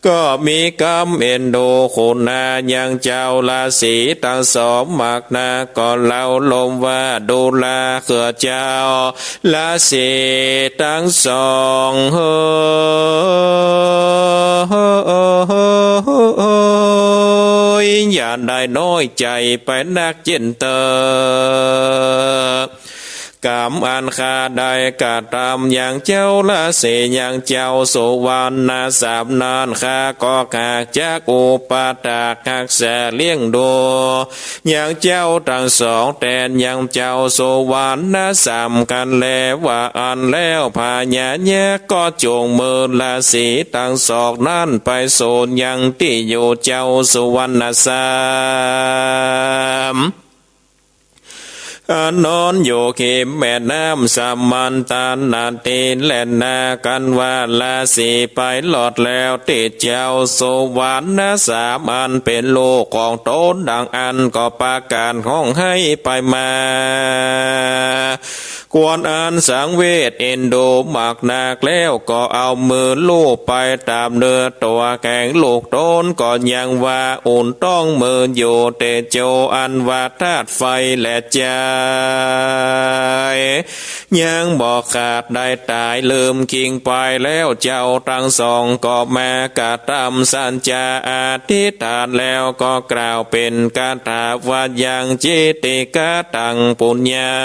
ก็มีกำเอ็นดูขุนนายังเจ้าราศีตังสองมากนัก ก็เล่าลมว่าดูราเขอเจ้าราศีตังสอง เฮ้ย อย่าได้น้อยใจ๋ไปนักเจียนเต๊อะ กำอันข้าได้กระตำยังเจ้าราศียังเจ้าสุวรรณสามนั้น ข้าก็หากจักอุปถากฮักษาเลี้ยงดูยังเจ้าตังสองแตนยังเจ้าสุวรรณสาม กันแล ว่าอั้นแล้วพญายักษ์ก็จูงมือราศีตังสองนั้นไปสูนยังตี้อยู่เจ้าสุวรรณสาม อันนอนอยู่ฮิมแม่น้ำสามันตานาตีแลนา กันว่าราศีไปรอดแล้วตี้เจ้าสุวรรณสามอันเป๋นลูกของต๋นดังอั้นก็ปากั๋นฮ้องไห้ไปมา ควรอันสังเวชเอ็นดูมากนักแล้วก็เอามือลูบไปต๋ามเนื้อตั๋วแห่งลูกต๋น ก็ยังว่าอุ่นต้องมืออยู่ เตโจอันว่าธาตุไฟและใจ๋ยังบ่ขาดได้ต๋ายลืมคิงไปแล้ว เจ้าตังสองก็มากระตำสัจจะอธิษฐานแล้วก็กล่าวเป๋นคาถาว่ายังจิตติกตังปุญญั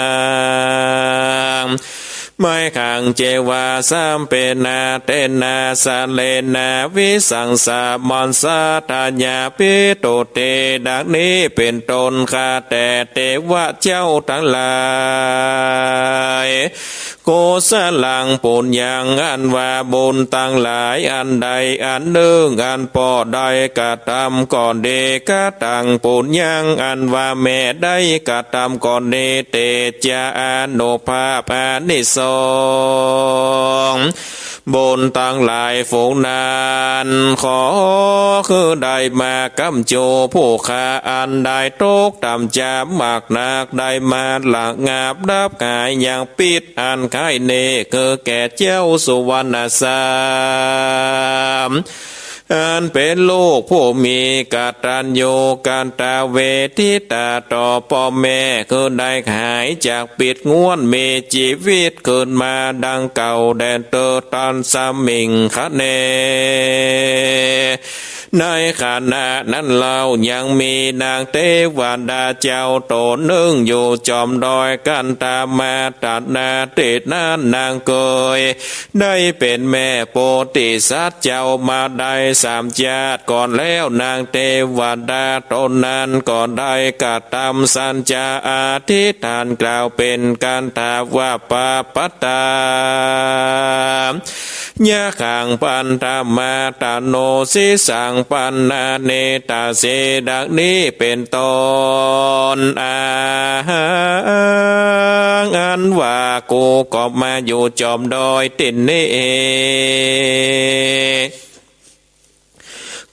ง ไมหัง เจวา สัพเพนา เตนะ สะเลนะ วิสัง สามัสสะ ทายา ภิกขุ ติ ดังนี้เป๋นต้น ข้าแต่เตวะเจ้า ตังหลาย กุสลัง ปุญญัง อันว่าบุญตังหลายอันใดอันนึ่ง อันป้อได้กระตำก็ดี กตัง ปุญญัง อันว่าแม่ได้กระตำก็ดี เตจะ อานุภาพ อานิสงส์ บุญตังหลายฝูงนั้น ขอคือได้มาก้ำจู๋ผู้ข้าอันได้ตกต่ำจำมากนัก ได้มาระงับดับหายยังปิดอันไข้นี้ คือแก่เจ้าสุวรรณสาม อันเป๋นลูกผู้มีกตัญญูกตเวทิตาต่อป้อแม่ คือได้หายจากปิดงวนมีจีวิตคืนมาดังเก่าแดนเติดตันสมิงคะเน ในขณะนั้นเล่ายังมีนางเตวดาเจ้าต๋นนึ่งอยู่จอมดอยกันธมาตนา ตี้นั้นนางเกย ได้เป๋นแม่โพธิสัตว์เจ้ามาได้สามจาติก่อนแล้ว นางเตวดาต๋นนั้นก็ได้กระตำสัจจะอธิษฐานกล่าวเป๋นคาถาว่า ปะปะตา ยะขัง ปันธะมาตะโน สิสัง ปันนาเนตาเส ดังนี้เป๋นต้น อาหัง อันว่ากูก็มาอยู่จอมดอยตี้นี้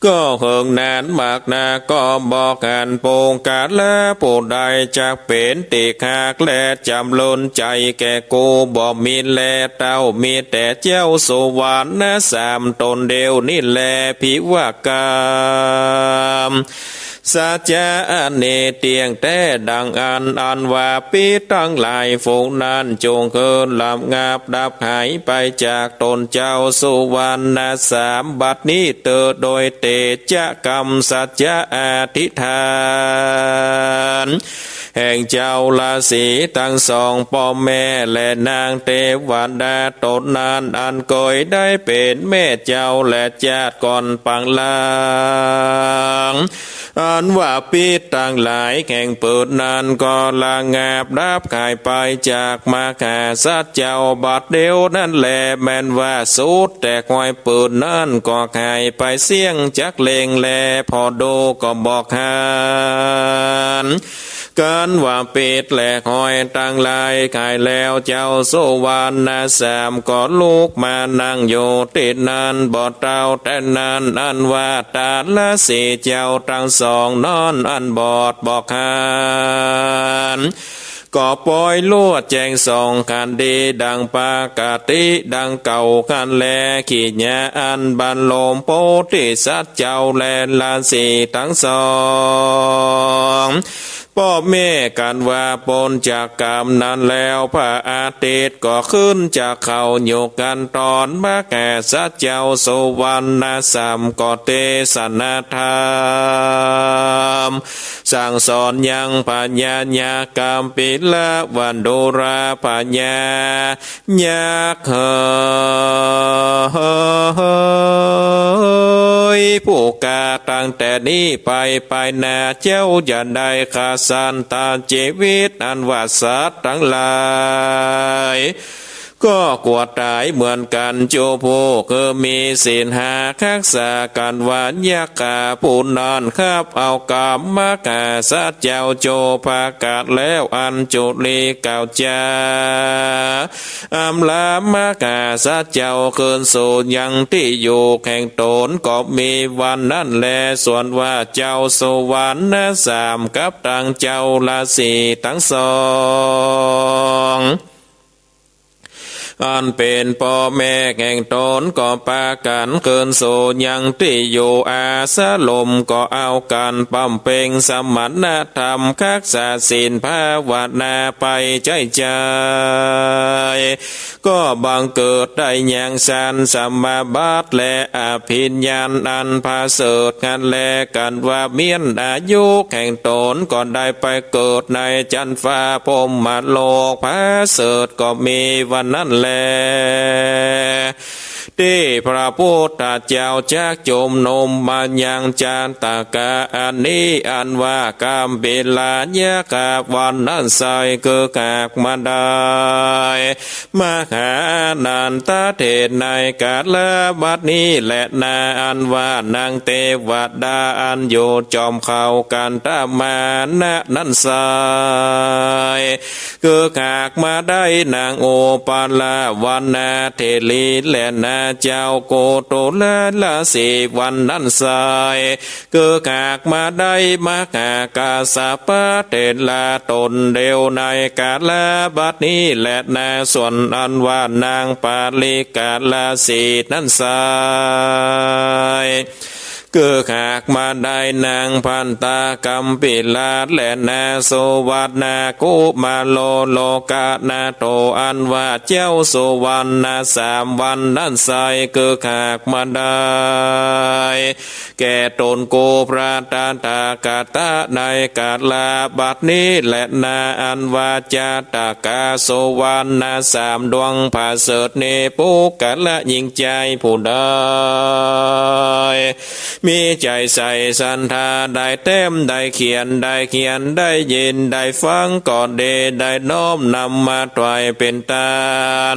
ก็เหิงนานมากนา ก็บ่หันปุคคละผู้ใดจักเป๋นตี้ฮักและจ๋ำเริญใจ๋แก่กูบ่มีแล เต้ามีแต่เจ้าสุวรรณสามต๋นเดียวนี้แล ผิวกรรม สัจจะอันนี้เตี้ยงแต๊ดังอั้น อันว่าปิดตังหลายฝูงนั้น จงคืนระงับดับหายไปจากต๋นเจ้าสุวรรณสามบัดนี้เตอ โดยเตจะกำสัจจะอธิษฐาน แห่งเจ้าราศีตังสองป้อแม่และนางเตวดาต๋นนั้น อันเกยได้เป๋นแม่เจ้าและจาติก่อนปางหลัง อันว่าปิดตังหลายแห่งปืนนั้นก็ระงับดับหายไปจากมหาสัจเจ้าบัดเดียวนั้นแล แม่นว่าสุดแต่ห้อยปืนนั้นก็หายไปเสี้ยงจักเล็งแล ผ่อดูก็บ่หัน กันว่าปิดและห้อยตังหลายหายแล้ว เจ้าสุวรรณสามก็ลุกมานั่งอยู่ตี้นั้น บ่เต้าแต่นั้น อันว่าตาราศีเจ้าตังสองนั้น อันบอดบ่หัน ก็ปอยลัวแจ้งส่องหันดีดังปกติดังเก่าหันแล กิริยาอันบรรลุโพธิสัตว์เจ้าและราศีตังสอง ป้อแม่กันว่าป๊นจากกรรมนั้นแล้ว พระอาทิตย์ก็ขึ้นจากเข้าอยู่กันต๋อน มหาสัจเจ้าสุวรรณสามก็เตสนาธรรมสั่งสอนยังพญายักษ์กัมพีละวันดูรา พญา ยักษ์เอ๋ย ผู้ข้าตั้งแต่นี้ไป ไปหน้าเจ้าจะได้ฆ่าสัตว์ตัดจีวิต อันว่าสัตว์ตังหลาย ก็กลัวต๋ายเหมือนกั๋น จุผู้คือมีศีลห้าฮักษากั๋น ว่ายักษ์ข้าผู้นั้นฮับเอากำมหาสัจเจ้าจุประก๋านแล้ว อันจุลีกล่าวจา อำลามหาสัจเจ้าคืนสู่ยังตี้อยู่แห่งต๋นก็มีวันนั้นแล ส่วนว่าเจ้าสุวรรณสามกับตังเจ้าราศีตังสอง อันเป๋นป้อแม่แห่งต๋นก็ปากั๋นคืนสู่ยังตี้อยู่อาสรม ก็เอากั๋นบำเพ็งสมณธรรม ฮักษาศีลภาวนาไปใจ้ใจ๋ ก็บังเกิดได้ยังฌานสมาบัติและอภิญญาอันประเสริฐหั้นแล กั๋นว่าเมี้ยนอายุแห่งต๋นก็ได้ไปเกิดในจั๊นฟ้าพรหมโลกประเสริฐก็มีวันนั้นแล ตี้พระพุทธเจ้าจักจุมนุมมายังจัตตากะอันนี้ อันว่ากัมพีลายักขะวันนั้นไซร้ คือหากมาได้ มหาอานันทเถรในกาลบัดนี้แลนา อันว่านางเตวดาอันอยู่จอมเขากันทมานนั้นไซร้ คือหากมาได้นางโอปาลวรรณเถรีแลนา เจ้าโกตุลาลสีวันนั้นไซร้ คือหากมาได้มหากัสสปะเถระต๋นเดียวในกาลบัดนี้แลนา ส่วนอันว่านางปาลิกาลสีนั้นไซร้ คือหากมาได้นางพันตากัมพีลาแลนา สุวรรณกุมารโลกนาโถ อันว่าเจ้าสุวรรณสามวันนั้นไซร้ คือหากมาได้ แก่ตนกูพระตถาคตะในกาลบัดนี้แลนา อันว่าจัตตากะสุวรรณสามดวงผาเสริฐนี้ ปุคคละญิงจายผู้ใด มีใจ๋ใส่ศรัทธาได้แต้มได้เขียน ได้เขียนได้ยินได้ฟังก็ดี ได้น้อมนำมาถวายเป๋นตาน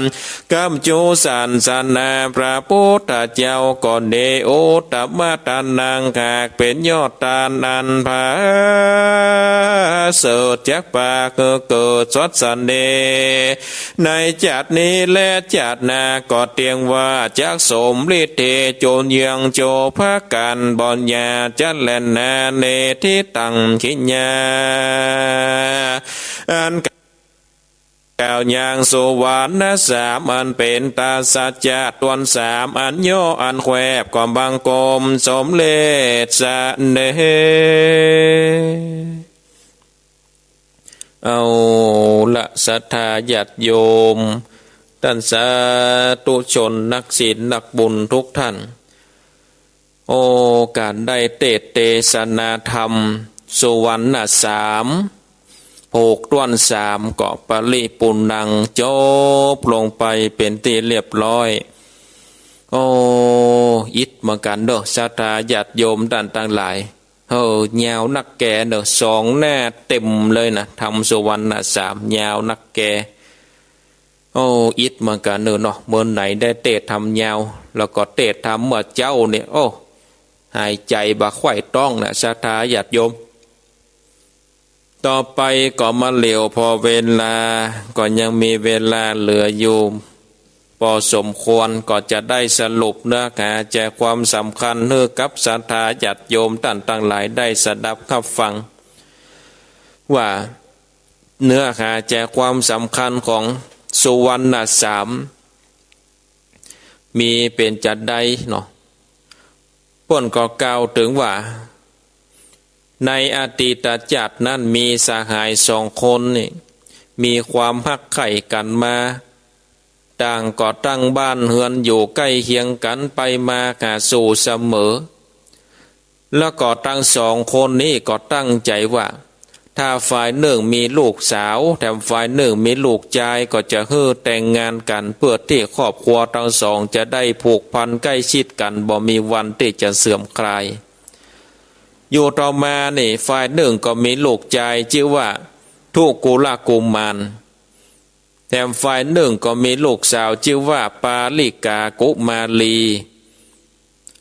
กับจุศาสนาพระพุทธเจ้าก็ดี อุตตมะทานัง หากเป๋นยอดตานอันผาเสริฐจักปรากฏเกิดสดเสน่ห์ ในจัดนี้และจัดหน้าก็เตียงว่าจักสมฤทธิ์เดชจนยังโจพระกัณฑ์บอนญาจัดแลนา เนติตัง ขิญญา อันกล่าวยังสุวรรณสามอันเป๋นตาสัจจะตวนสามอันย่ออันแควบก็บังคมสมเร็จเสน่ห์ เอาละศรัทธาญาติโยม ต้านสาธุชนนักศีลนักบุญทุกท่าน โอ ก๋านได้เตสน์เตสนาธรรมสุวรรณสาม ผูกถ้วนสามก็ปริปูรณัง จบลงไปเป๋นตี้เรียบร้อย โอ อิดเหมือนกั๋นเนาะ ศรัทธาญาติโยมต้านตังหลาย เออ ยาวนักแกเนาะ สองหน้าเต็มเลยนะ ธรรมสุวรรณสาม ยาวนักแก โอ้ อิดเหมือนกั๋นเนาะ เมื่อไหนได้เตสน์ธรรมยาว แล้วก็เตสน์ธรรมเมื่อเจ๊าเนี่ย โอ้ หายใจ๋บ่าค่อยต้องนะ ศรัทธาญาติโยม ต่อไปก็มาเหลียว พอเวลาก็ยังมีเวลาเหลืออยู่ พอสมควร ก็จะได้สรุปเนื้อหาใจ๋ความสำคัญหื้อกับศรัทธาญาติโยมต้านตังหลายได้สดับฮับฟัง ว่าเนื้อหาใจ๋ความสำคัญของสุวรรณสาม มีเป๋นจาใดเนาะ เปิ้นก็กล่าวเถิงว่า ในอดีตจาตินั้นมีสหายสองคนนี่ มีความฮักใค่กั๋นมา ต่างก็ตั้งบ้านเฮือนอยู่ใก้เคียงกั๋นไปมาหาสู่เสมอ แล้วก็ตังสองคนนี้ก็ตั้งใจ๋ว่า ถ้าฝ่ายนึ่งมีลูกสาว แถมฝ่ายนึ่งมีลูกจาย ก็จะหื้อแต่งงานกั๋น เปื้อตี้ครอบครัวตังสองจะได้ผูกพันใก้ชิดกั๋น บ่มีวันตี้จะเสื่อมคลาย อยู่ต่อมานี่ ฝ่ายนึ่งก็มีลูกจายจื้อว่าทุกุลกุมาร แถมฝ่ายนึ่งก็มีลูกสาวจื้อว่าปาลิกากุมารี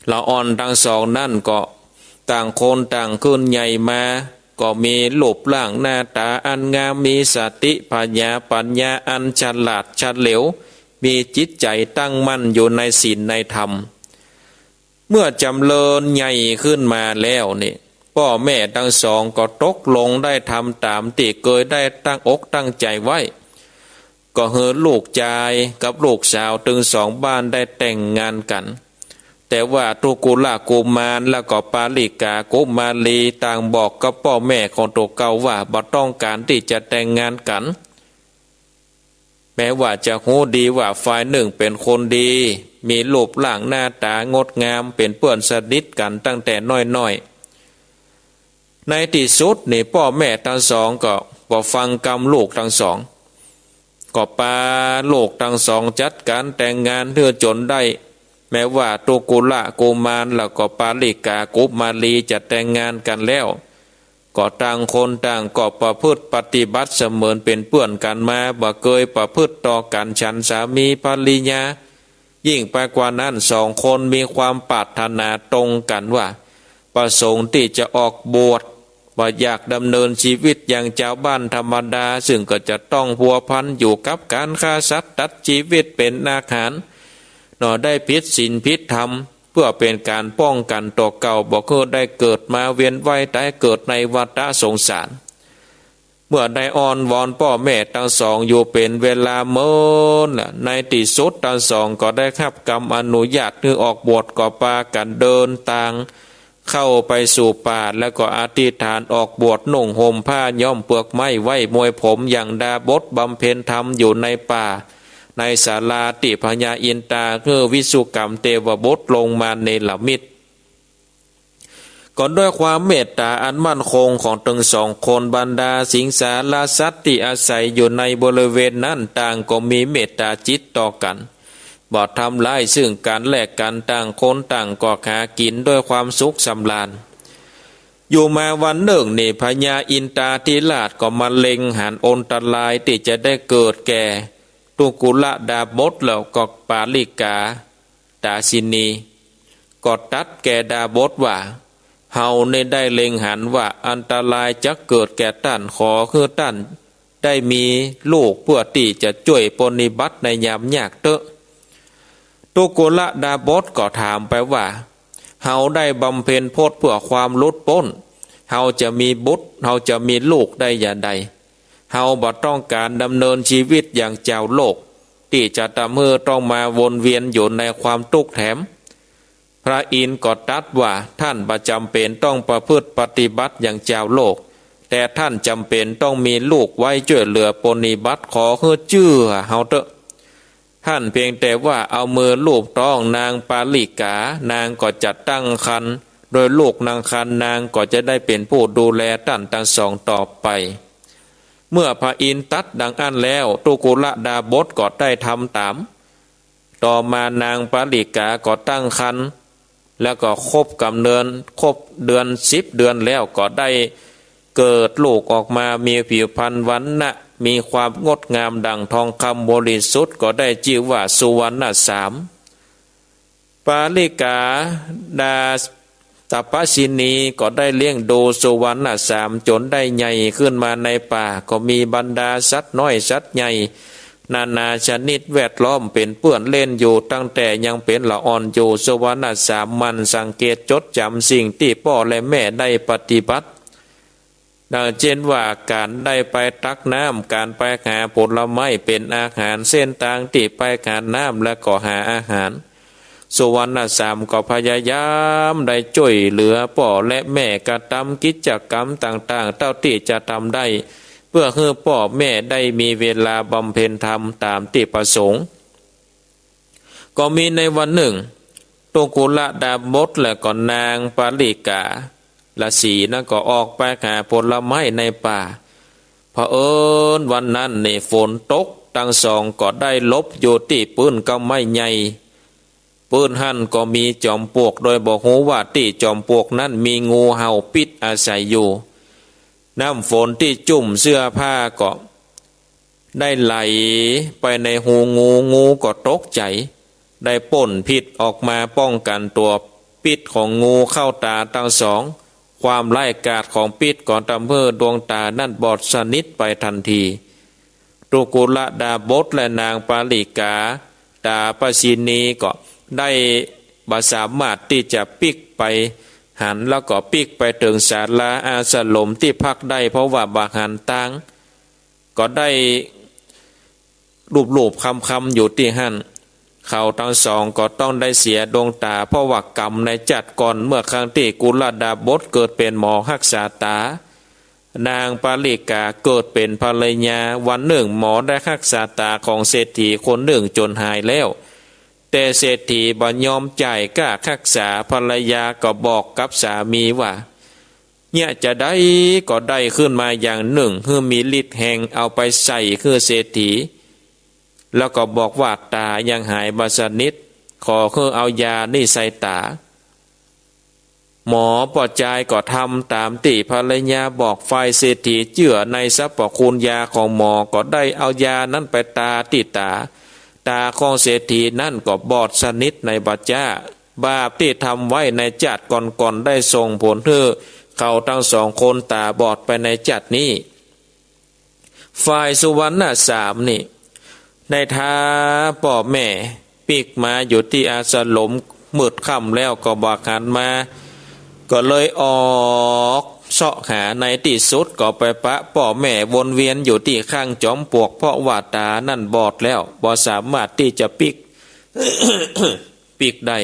ละอ่อนตังสองนั้นก็ต่างคนต่างขึ้นใหญ่มา ก็มีรูปร่างหน้าต๋าอันงาม มีสติผญาปั๋ญญาอันฉลาดเฉลียว มีจิตใจ๋ตั้งมั่นอยู่ในศีลในธรรม เมื่อจ๋ำเริญใหญ่ขึ้นมาแล้วนี่ ป้อแม่ตังสองก็ตกลงได้ทำต๋ามตี้เกยได้ตั้งอกตั้งใจ๋ไว้ ก็หื้อลูกจายกับลูกสาวตึงสองบ้านได้แต่งงานกั๋น แต่ว่าทุกุลกุมารแล้วก็ปาลิกากุมารีต่างบอกกับป้อแม่ของตั๋วเก่าว่าบ่ต้องก๋านตี้จะแต่งงานกั๋น แม้ว่าจะฮู้ดีว่าฝ่ายนึ่งเป๋นคนดี มีรูปร่างหน้าต๋างดงาม เป๋นเปื้อนสนิทกั๋นตั้งแต่น้อยๆ ในตี้สุดนี่ป้อแม่ตังสองก็บ่ฟังกำลูกตังสอง ก็ปาลูกตังสองจัดก๋านแต่งงานหื้อจ๋นได้ แม้ว่าตุกุละกุมารแล้วก็ปาลิกากุมารีจะแต่งงานกั๋นแล้ว ก็ต่างคนต่างก็ประพฤติปฏิบัติเสมือนเป๋นเปื้อนกั๋นมา บ่เกยประพฤติต่อกั๋นฉันสามีภริยา ยิ่งไปกว่านั้น สองคนมีความปรารถนาตรงกั๋นว่า ประสงค์ตี้จะออกบวช บ่อยากดำเนินชีวิตอย่างจาวบ้านธรรมดา ซึ่งก็จะต้องพัวพันอยู่กับก๋านฆ่าสัตว์ตัดจีวิตเป๋นอาหาร เนาะ ได้ผิดศีลผิดธรรม เปื้อเป๋นก๋านป้องกั๋นตั๋วเก่า บ่หื้อได้เกิดมาเวียนว่ายต๋ายเกิดในวัฏสงสาร เมื่อได้อ้อนวอนป้อแม่ตังสองอยู่เป๋นเวลาเมินละ ในตี้สุดตังสองก็ได้ฮับกำอนุญาตหื้อออกบวช ก็ปากั๋นเดินตางเข้าไปสู่ป่า แล้วก็อธิษฐานออกบวช นุ่งห่มผ้าย้อมเปลือกไม้ไว้มวยผมอย่างดาบสบำเพ็ญธรรมอยู่ในป่า ในศาลาตี้พญาอินตาหื้อวิสุกรรมเตวบุตรลงมาเนรมิต ก็ด้วยความเมตต๋าอันมั่นคงของตึงสองคน บรรดาสิงสารสัตว์ตี้อาศัยอยู่ในบริเวณนั้นต่างก็มีเมตต๋าจิตต่อกั๋น บ่ทำร้ายซึ่งกั๋นและกั๋น ต่างคนต่างก็หากิ๋นด้วยความสุขสำราญ อยู่มาวันนึ่งนี่ พญาอินตาธิราชก็มาเล็งหันอันตรายตี้จะได้เกิดแก่ตุกุละดาบสแล้วก็ปาลิกา ตาสินี ก็ตรัสแก่ดาบสว่า เฮานี่ได้เล็งหันว่าอันตรายจะเกิดแก่ต้าน ขอหื้อต้านได้มีลูกเปื้อตี้จะจ้วยปรนนิบัติในยามยากเต๊อะ ตุกุละดาบสก็ถามไปว่า เฮาได้บำเพ็ญพจน์เปื้อความหลุดป๊น เฮาจะมีบุตร เฮาจะมีลูกได้อย่างใด เฮาบ่ต้องก๋านดำเนินชีวิตอย่างจาวโลก ตี้จะทำหื้อต้องมาวนเวียนอยู่ในความตุ๊กข์แถม พระอินทร์ก็ตรัสว่า ต้านบ่จ๋ำเป๋นต้องประพฤติปฏิบัติอย่างจาวโลก แต่ต้านจ๋ำเป๋นต้องมีลูกไว้จ้วยเหลือปรนนิบัติ ขอหื้อเจื้อเฮาเต๊อะ ต้านเพียงแต่ว่าเอามือลูบต๊องนางปาลิกา นางก็จะตั้งครรภ์ โดยลูกนางครรภ์นางก็จะได้เป๋นผู้ดูแลต้านตังสองต่อไป เมื่อพระอินทร์ตรัสดังอั้นแล้ว ตุกุละดาบสก็ได้ทำต๋าม ต่อมานางปาลิกาก็ตั้งครรภ์ แล้วก็ครบก๋ำเนิด ครบเดือนสิบเดือนแล้วก็ได้เกิดลูกออกมา มีผิวพรรณวรรณะ มีความงดงามดั่งทองคำบริสุทธิ์ ก็ได้จื้อว่าสุวรรณสาม ปาลิกาดา ตปสินีก็ได้เลี้ยงดูสุวรรณสามจ๋นได้ใหญ่ขึ้นมาในป่า ก็มีบรรดาสัตว์น้อยสัตว์ใหญ่นานาชนิดแวดล้อมเป๋นเปื้อนเล่นอยู่ ตั้งแต่ยังเป๋นละอ่อนอยู่ สุวรรณสามหมั่นสังเกตจดจ๋ำสิ่งตี้ป้อและแม่ได้ปฏิบัติ ดังเจ้นว่าก๋านได้ไปตักน้ำ ก๋านไปหาผลไม้เป๋นอาหาร เส้นตางตี้ไปหาน้ำและก็หาอาหาร สุวรรณสามก็พยายามได้จ้วยเหลือป้อและแม่กระตำกิจกรรมต่างๆ เต้าตี้จะตำได้ เปื้อหื้อป้อแม่ได้มีเวลาบำเพ็ญธรรมต๋ามตี้ประสงค์ ก็มีในวันนึ่ง ตุกุละดาบสและก็นางปาลิกา ราศีนั้นก็ออกไปหาผลไม้ในป่า เผอิญวันนั้นนี่ฝนตก ตังสองก็ได้หลบอยู่ตี้ปื้นก้าไม้ใหญ่ ปื้นหั้นก็มีจ๋อมปลวก โดยบ่ฮู้ว่าตี้จ๋อมปลวกนั้นมีงูเห่าปิ๊ดอาศัยอยู่ น้ำฝนตี้จุ่มเสื้อผ้าก็ ได้ไหลไปในฮูงู งูก็ตกใจ๋ ได้ป้นพิษออกมาป้องกั๋นตั๋ว พิษของงูเข้าต๋าตังสอง ความร้ายกาจของพิษก็ทำหื้อดวงต๋านั้นบอดสนิทไปทันที ตุกุละดาบสและนางปาลิกา ตปสินีก็ได้บ่สามารถตี้จะปิ๊กไปหัน แล้วก็ปิ๊กไปเถิงศาลาอาสรมตี้พักได้ เพราะว่าบ่หันตาง ก็ได้ลูบๆ คลำๆ อยู่ตี้หั้น เขาตังสองก็ต้องได้เสียดวงต๋า เพราะว่ากรรมในจัดก่อน เมื่อครั้งตี้กุละดาบสเกิดเป๋นหมอฮักษาต๋า นางปาลิกาเกิดเป๋นภรรยา วันนึ่งหมอได้ฮักษาต๋าของเศรษฐีคนนึ่งจ๋นหายแล้ว แต่เศรษฐีบ่ยอมจ่ายก้าฮักษา ภรรยาก็บอกกับสามีว่า เยียะจาใดก็ได้ขึ้นมาอย่างนึ่ง หื้อมีฤทธิ์แฮง เอาไปใส่หื้อเศรษฐี แล้วก็บอกว่าต๋ายังหายบ่สนิท ขอหื้อเอายานี้ใส่ต๋า หมอป้อจายก็ทำต๋ามตี้ภรรยาบอก ฝ่ายเศรษฐีเจื้อในสรรพคุณยาของหมอ ก็ได้เอายานั้นไปตาตี้ต๋า ต๋าของเศรษฐีนั้นก็บอดสนิทในบัดจ๊า บาปตี้ทำไว้ในจาติก่อนๆ ได้ส่งผลหื้อเขาตังสองคนต๋าบอดไปในจาตินี้ ฝ่ายสุวรรณสามนี่ ในท้าป้อแม่ปิ๊กมาอยู่ตี้อาสรม มืดค่ำแล้วก็บ่หันมา ก็เลยออกเซาะหา ในตี้สุดก็ไปปะป้อแม่วนเวียนอยู่ตี้ข้างจอมปลวก เพราะว่าต๋านั้นบอดแล้ว บ่สามารถตี้จะปิ๊ก ปิ๊กได้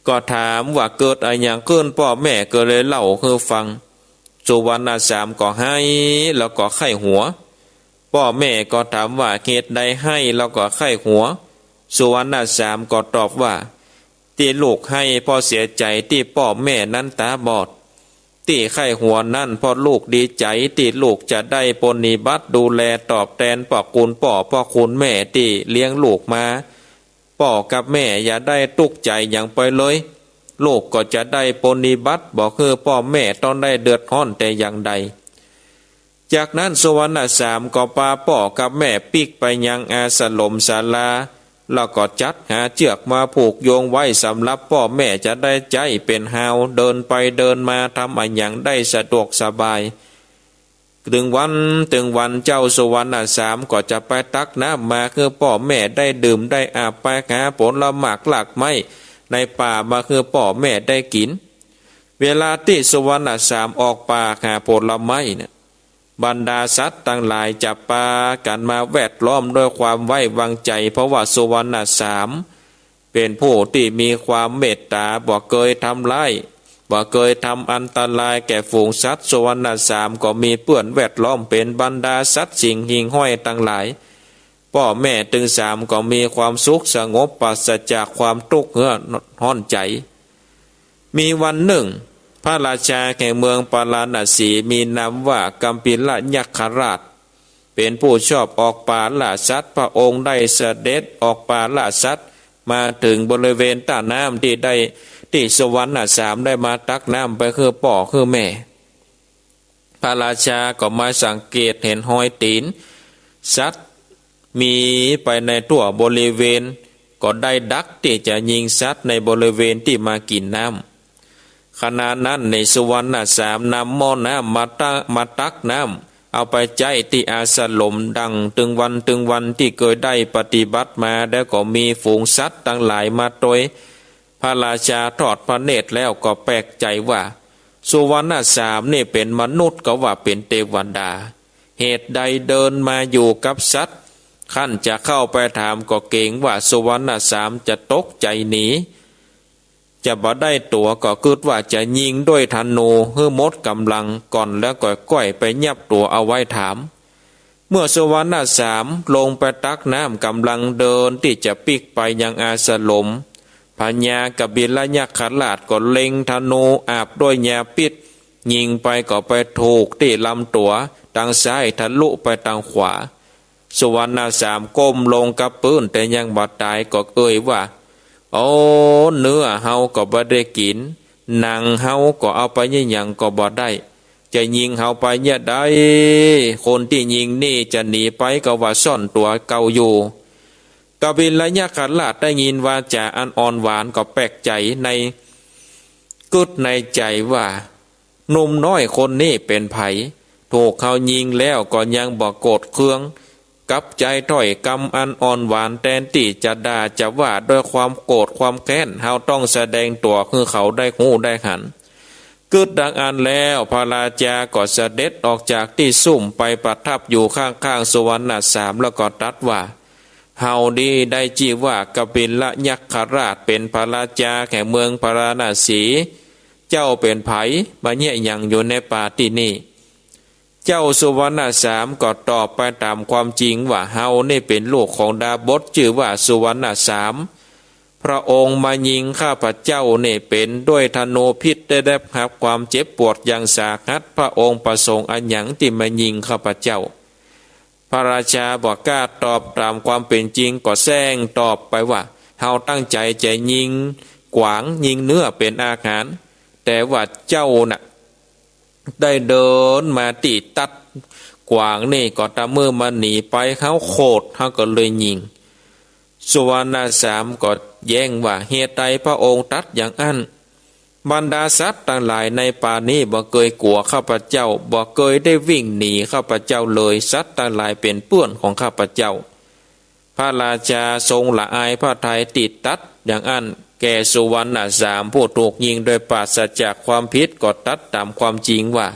ก็ถามว่าเกิดอะหยังขึ้น ป้อแม่ก็เลยเล่าหื้อฟัง สุวรรณสามก็ไห้แล้วก็ใค่หัว ป้อแม่ก็ถามว่าเหตุใดไห้แล้วก็ใค่หัว สุวรรณสามก็ตอบว่า ตี้ลูกไห้เพราะเสียใจ๋ตี้ป้อแม่นั้นต๋าบอด ตี้ใค่หัวนั้นเพราะลูกดีใจ๋ตี้ลูกจะได้ปรนนิบัติดูแลตอบแตนพระคุณป้อพระคุณแม่ตี้เลี้ยงลูกมา ป้อกับแม่อย่าได้ตุ๊กข์ใจ๋หยังไปเลย ลูกก็จะได้ปรนนิบัติบ่หื้อป้อแม่ต้องได้เดือดฮ้อนแต่อย่างใด จากนั้นสุวรรณสามก็ปาป้อกับแม่ปิ๊กไปยังอาสรมศาลา แล้วก็จัดหาเจื้อกมาผูกโยงไว้สำหรับป้อแม่จะได้ใจ๊เป๋นฮาว เดินไปเดินมาทำอะหยังได้สะดวกสบาย ตึงวันตึงวันเจ้าสุวรรณสามก็จะไปตักน้ำมาหื้อป้อแม่ได้ดื่มได้อาบ ไปหาผลหมากรากไม้ในป่ามาหื้อป้อแม่ได้กิ๋น เวลาตี้สุวรรณสามออกป่าหาผลไม้เนี่ย บรรดาสัตว์ตังหลายจะปากั๋นมาแวดล้อมด้วยความไว้วางใจ๋ เพราะว่าสุวรรณสาม เป๋นผู้ตี้มีความเมตต๋า บ่เกยทำร้าย บ่เกยทำอันตรายแก่ฝูงสัตว์ สุวรรณสามก็มีเปื้อนแวดล้อมเป๋นบรรดาสัตว์สิ่งหิ่งห้อยตังหลาย ป้อแม่ตึงสามก็มีความสุขสงบปราศจากความตุ๊กข์เหือดฮ้อนใจ๋ มีวันนึ่ง พระราชาแห่งเมืองปาราณสีมีนามว่ากัมพิลยักขราช เป๋นผู้ชอบออกป่าล่าสัตว์ พระองค์ได้เสด็จออกป่าล่าสัตว์ มาเถิงบริเวณต้าน้ำตี้ได้ ตี้สุวรรณสามได้มาตักน้ำไปหื้อป้อหื้อแม่ พระราชาก็มาสังเกตเห็นฮอยตี๋นสัตว์มีไปในทั่วบริเวณ ก็ได้ดักตี้จะยิงสัตว์ในบริเวณตี้มากิ๋นน้ำ ขณะนั้นในสุวรรณสามนำหม้อน้ำมาตัก มาตักน้ำเอาไปใจ๊ตี้อาสรมดังตึงวันตึงวันตี้เกยได้ปฏิบัติมา แล้วก็มีฝูงสัตว์ตังหลายมาตวย พระราชาทอดพระเนตรแล้วก็แปลกใจ๋ว่า สุวรรณสามนี่เป๋นมนุษย์กาว่าเป๋นเตวดา เหตุใดเดินมาอยู่กับสัตว์ ครั้นจะเข้าไปถามก็เกรงว่าสุวรรณสามจะตกใจ๋หนี จะบ่ได้ตั๋ว ก็กึ๊ดว่าจะยิงด้วยธนูหื้อหมดก๋ำลังก่อน แล้วก็ก้อยไปยับตั๋วเอาไว้ถาม เมื่อสุวรรณสามลงไปตักน้ำก๋ำลังเดินตี้จะปิ๊กไปยังอาสรม พญากบิลยักขราชก็เล็งธนูอาบด้วยยาพิษ ยิงไปก็ไปถูกตี้ลำตั๋วตางซ้ายทะลุไปตางขวา สุวรรณสามก้มลงกับปื้นแต่ยังบ่ต๋ายก็เอ่ยว่า โอ้ เนื้อเฮาก็บ่ได้กิ๋น หนังเฮาก็เอาไปเยียะหยังก็บ่ได้ จะยิงเฮาไปเยียะใด คนตี้ยิงนี่จะหนีไปกาว่าซ่อนตั๋วเก่าอยู่ กบิลยักขราชได้ยินวาจ๋าอันอ่อนหวานก็แปลกใจ๋ใน กึ๊ดในใจ๋ว่า หนุ่มน้อยคนนี้เป๋นใผ ถูกเฮายิงแล้วก็ยังบ่โกรธเคือง กับใจ๊ถ้อยกำอันอ่อนหวาน แตนตี้จะด่าจะว่าด้วยความโกรธความแค้น เฮาต้องแสดงตั๋วหื้อเขาได้ฮู้ได้หัน กึ๊ดดังอั้นแล้ว พระราชาก็เสด็จออกจากตี้ซุ่มไปประทับอยู่ข้างๆ สุวรรณสาม แล้วก็ตรัสว่า เฮานี้ได้จื้อว่ากบิลยักขราช เป๋นพระราชาแห่งเมืองพาราณสี เจ้าเป๋นใผ มาเยียะหยังอยู่ในป่าตี้นี่ เจ้าสุวรรณสามก็ตอบไปต๋ามความจริงว่า เฮานี่เป๋นลูกของดาบส จื้อว่าสุวรรณสาม พระองค์มายิงข้าพเจ้านี่เป๋นด้วยธนูพิษ ได้รับความเจ็บปวดอย่างสาหัส พระองค์ประสงค์อะหยังตี้มายิงข้าพเจ้า พระราชาบ่กล้าตอบต๋ามความเป๋นจริง ก็แซงตอบไปว่า เฮาตั้งใจ๋จะยิงกวางยิงเนื้อเป๋นอาหาร แต่ว่าเจ้าน่ะ ได้เดินมาตี้ตั๊ดกวางนี่ก็ตะเมื่อมันหนีไป เฮาโขด เฮาก็เลยยิง สุวรรณสามก็แย้งว่า เหตุใดพระองค์ตรัสอย่างอั้น บรรดาสัตว์ตังหลายในป่านี้บ่เกยกั๋วข้าพเจ้า บ่เกยได้วิ่งหนีข้าพเจ้าเลย สัตว์ตังหลายเป๋นเปื้อนของข้าพเจ้า พระราชาทรงละอายพระทัยตี้ตรัสอย่างอั้นแก่สุวรรณสามผู้ถูกยิงโดยปราศจากความผิด ก็ตรัสต๋ามความจริงว่า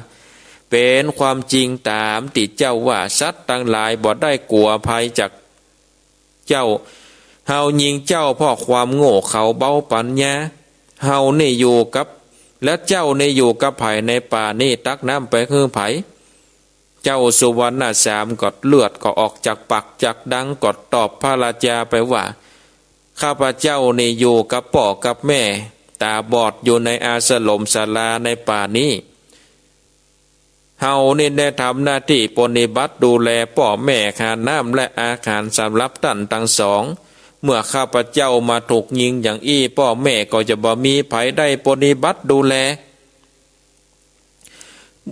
เป๋นความจริงต๋ามตี้เจ้าว่า สัตว์ตังหลายบ่ได้กั๋วภัยจากเจ้า เฮายิงเจ้าเพราะความโง่เขลาเบาปัญญา เฮานี่อยู่กับ และเจ้านี่อยู่กับใผในป่านี้ ตักน้ำไปหื้อใผ เจ้าสุวรรณสามก็เลือดก็ออกจากปากจากดัง ก็ตอบพระราชาไปว่า ข้าพเจ้านี่อยู่กับป้อกับแม่ต๋าบอดอยู่ในอาสรมศาลาในป่านี้ เฮานี่ได้ทำหน้าตี้ปรนนิบัติดูแลป้อแม่ หาน้ำและอาหารสำหรับต้านตังสอง เมื่อข้าพเจ้ามาถูกยิงอย่างอี้ ป้อแม่ก็จะบ่มีใผได้ปรนนิบัติดูแล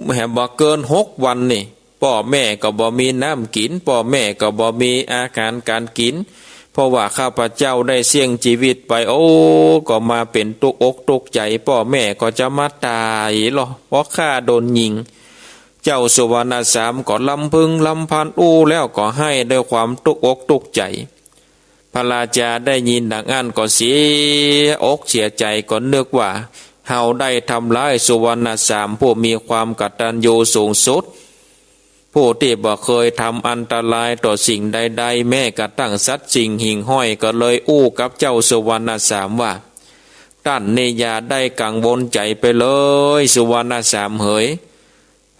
แหมบ่เกินหกวันนี่ ป้อแม่ก็บ่มีน้ำกิ๋น ป้อแม่ก็บ่มีอาหารก๋านกิ๋น เพราะว่าข้าพเจ้าได้เสี้ยงจีวิตไป โอ้ ก็มาเป๋นตุ๊กอกตุ๊กใจ๋ ป้อแม่ก็จะมาต๋ายลอ เพราะข้าโดนยิง เจ้าสุวรรณสามก็รำพึงรำพันอู้แล้วก็ไห้ด้วยความตุ๊กอกตุ๊กใจ๋ พระราชาได้ยินดังอั้นก็เสียอกเสียใจ๋ ก็นึกว่าเฮาได้ทำร้ายสุวรรณสามผู้มีความกตัญญูสูงสุด ผู้ตี้บ่เกยทำอันตรายต่อสิ่งใดๆ แม้กระทั่งสัตว์สิ่งหิ่งห้อย ก็เลยอู้กับเจ้าสุวรรณสามว่า ต้านนี่อย่าได้กังวลใจ๋ไปเลย สุวรรณสามเหย